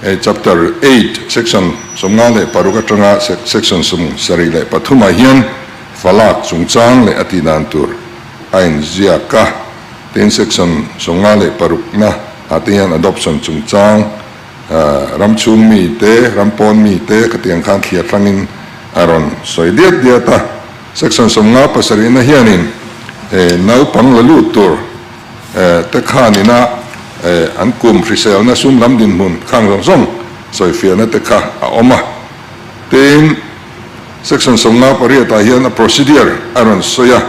hei chapter eight section 56 atanga section 73 ah hian falak chungchang leh a tihdan tur a inziak a. Tin, section 56 na ah te hian adoption chungchang ram chhung mi te, ram pawn mi te khatiang khan thliar hrangin a rawn sawi diat diat a. Section 57 na hianin naupang la lut tur te khanina an kum hriselna sum lam dinhmun khang zawng zawng sawifiahna te kha a awm a. Tin, Section 58 ah hian a procedure a rawn sawi a,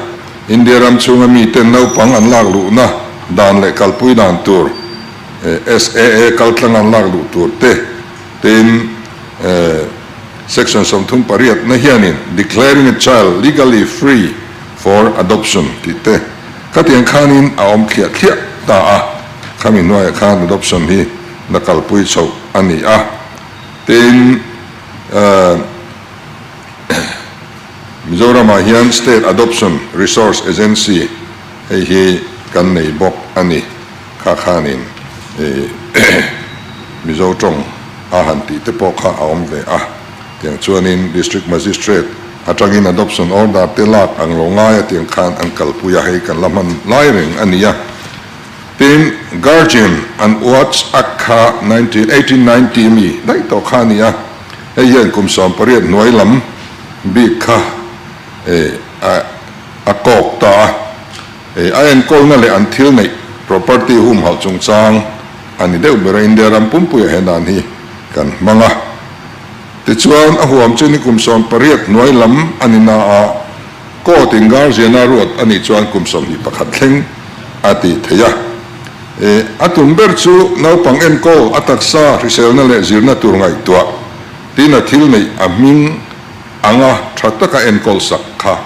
India ram chhunga miten naupang an lak luhna dan leh kalpui dan tur, SAA kaltlang an lak luh tur te, tin Section 38 na hianin Declaring a child legally free for adoption tih te khatiang khanin a awm thliah thliah ta a, khami hnuaiah khan adoption hi la kalpui chhoh a ni a, tin. Mizoramah hian State Adoption Resource Agency hei hi kan nei bawk a ni. Kha khanin Mizo tawng a han tih te pawh kha a awm ve a. Tiang chuanin District Magistrate atangin Adoption Order te lak ang lo ngai a tiang khan an kalpui a, hei kan la hman lai reng a ni a. Tin, Guardian and Wards Act kha 1890 mi daih tawh kha a ni a, hei hian kum 18 hnuai lam bik kha a kawk ta a. A enkawlna leh an thil neih, property, humhalh chungchang a ni deuh ber a, India ram pumpuiah he dan hi kan hmang a. Tichuan, a huam chu ni kum 18 hnuai lam a ni na a, Court in guardian-a ruat a nih chuan kum 21 thleng a ti thei a. E, a tum ber chu naupang enkawl, a taksa hriselna leh zirna tur ngaihtuah tiin a thil neih a hming anga tha taka enkawl sak kha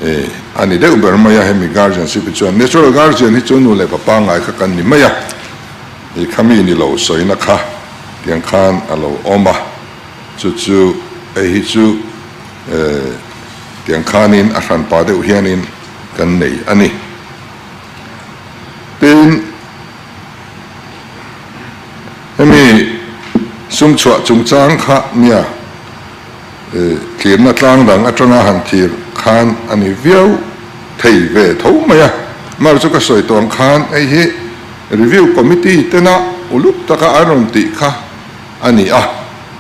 e, a ni deuh ber mai a. Hemi guardianship hi chuan natural guardian hi chu nu leh pa pangngai kha kan ni mai a, e, khami ni lo sawina kha tiang khan a lo awm a, chu chu hei hi chu e, Tiang khanin a hranpa deuh hianin kan nei a ni. Tin, hemi sum chhuah chungchang kha nia thlirna tlang dang atanga han thlir khan a ni viau thei ve tho mai a. Mar chu ka sawi tawh ang khan hei hi review committee tena uluk taka an rawn tih kha a ni a,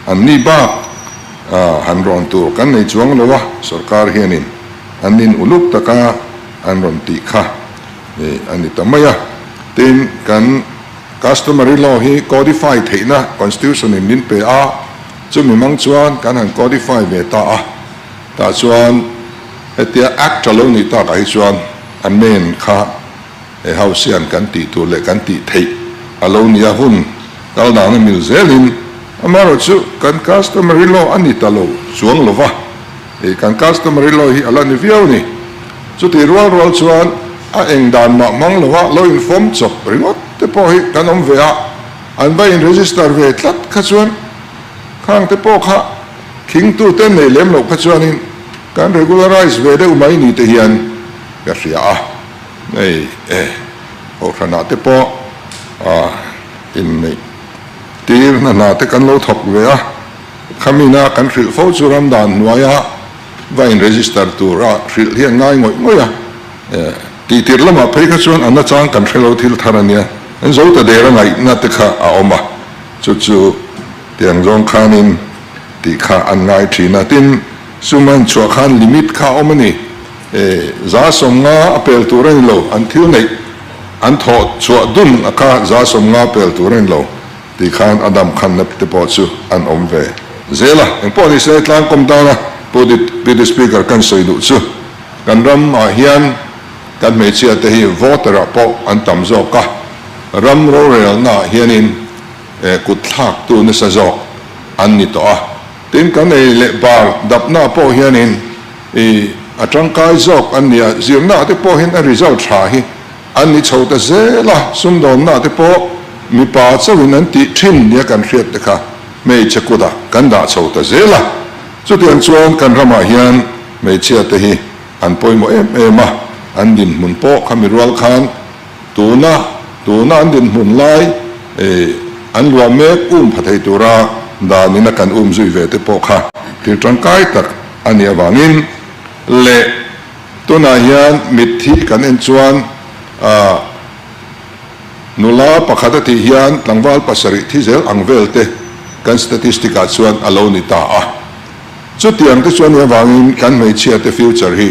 an ni bak han rawn tur kan nei chuang lo a, sorkar hianin an nin uluk taka an rawn tih kha a ni ta mai a. Tin, kan customary law hi codify theihna Constitution in min pe a, chumi mang chuan kan han codify ve ta a, tah chuan hetia Act a lo nih takah hi chuan amend kha he House hian kan tih tur leh kan tih theih a lo nia hun kal dan a mil zelin amaherawhchu kan customary law a ni ta lo chuang lo va, hei kan customary law hi a la ni viau a ni. Chutih rual rual chuan a eng dan mah hmang lo va lo infawm chawp ringawt te pawh hi kan awm ve a, an va in register ve tlat kha chuan khang te pawh kha khingtute nei lem loh kha chuanin kan regularize ve deuh mai ni te hian ka hria a. Hei e, Kohhranah te pawh inneih tir hna hna te kan lo thawk ve a, khamina kan hrilh fo chu ram dan hnuaia va in register tura hrilh hi an ngai ngawih ngawih a, tih tir lamah phei kha chuan a nachang kan hre lo thil thar a nia, an zo ta der a ngaihna te kha a awm a, chu chu tiang zawng khanin tih kha an ngai thin a, tin sum a inchhuah khan limit kha a awm a ni. 150 a pel tur a ni lo, an thil neih an thawh chhuah dun a kha 150 pel tur a ni lo tih khan a dam khanna te pawh chu an awm ve zel a. Engpawh ni se tlangkawm tana Pu Deputy Speaker kan sawi duh chu kan ram ah hian kan hmeichhia te hi voter ah pawh an tam zawk a, ram rorelna ah hianin kut thlak tu nasa zawk an ni tawh a. Tin kan ei leh bar dapna pawh hianin I a tangkai zawk an nia, zirna te pawh hian a result tha hi an ni chho ta zel a, sumdawnna te pawh mipa chauhin an tih thin nia kan hriat te kha hmeichhe kutah kan dah chho ta zel a. Chutiang chuan kan ramah hian hmeichhia te hi an pawimawh em em a, an dinhmun pawh kha mi rual khan tuna tuna an dinhmun lai an luah mek um pha thei tura danin a kan um zui ve te pawh kha thil tangkai tak A nih avangin leh tunah hian mitthi kan en chuan ah nula pakhat a tih hian tlangval pasarih thi zel ang vel te kan statistic ah chuan a lo ni ta a. Chutiang te chuan nih avangin kan hmeichhia te future hi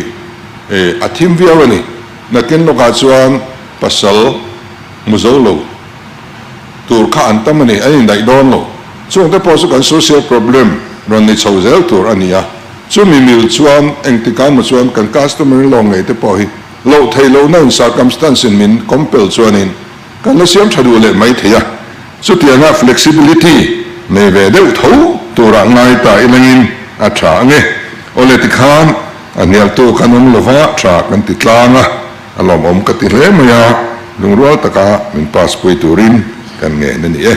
eh a thim viau a ni. Nakin lawkah chuan pasal hmu zo lo tur kha an tam a ni, an indaih dawn lo. Chungte pawh chu kan social problem rawn ni chho zel tur a ni a, chumi mil chuan engtikah emaw chuan kan customer in law ngei te pawh hi loh theih lohna in circumstance in min compel chuanin kan la siam tha duh leh mai thei a, chutianga flexibility nei ve deuh tho turah ngai ta ilangin a tha ange. Awle tikhan a hnialtu kan awm lova tha kan ti tlang a. A lawmawm ka ti hle mai a, lungrual taka min pass pui turin kan ngen a ni e.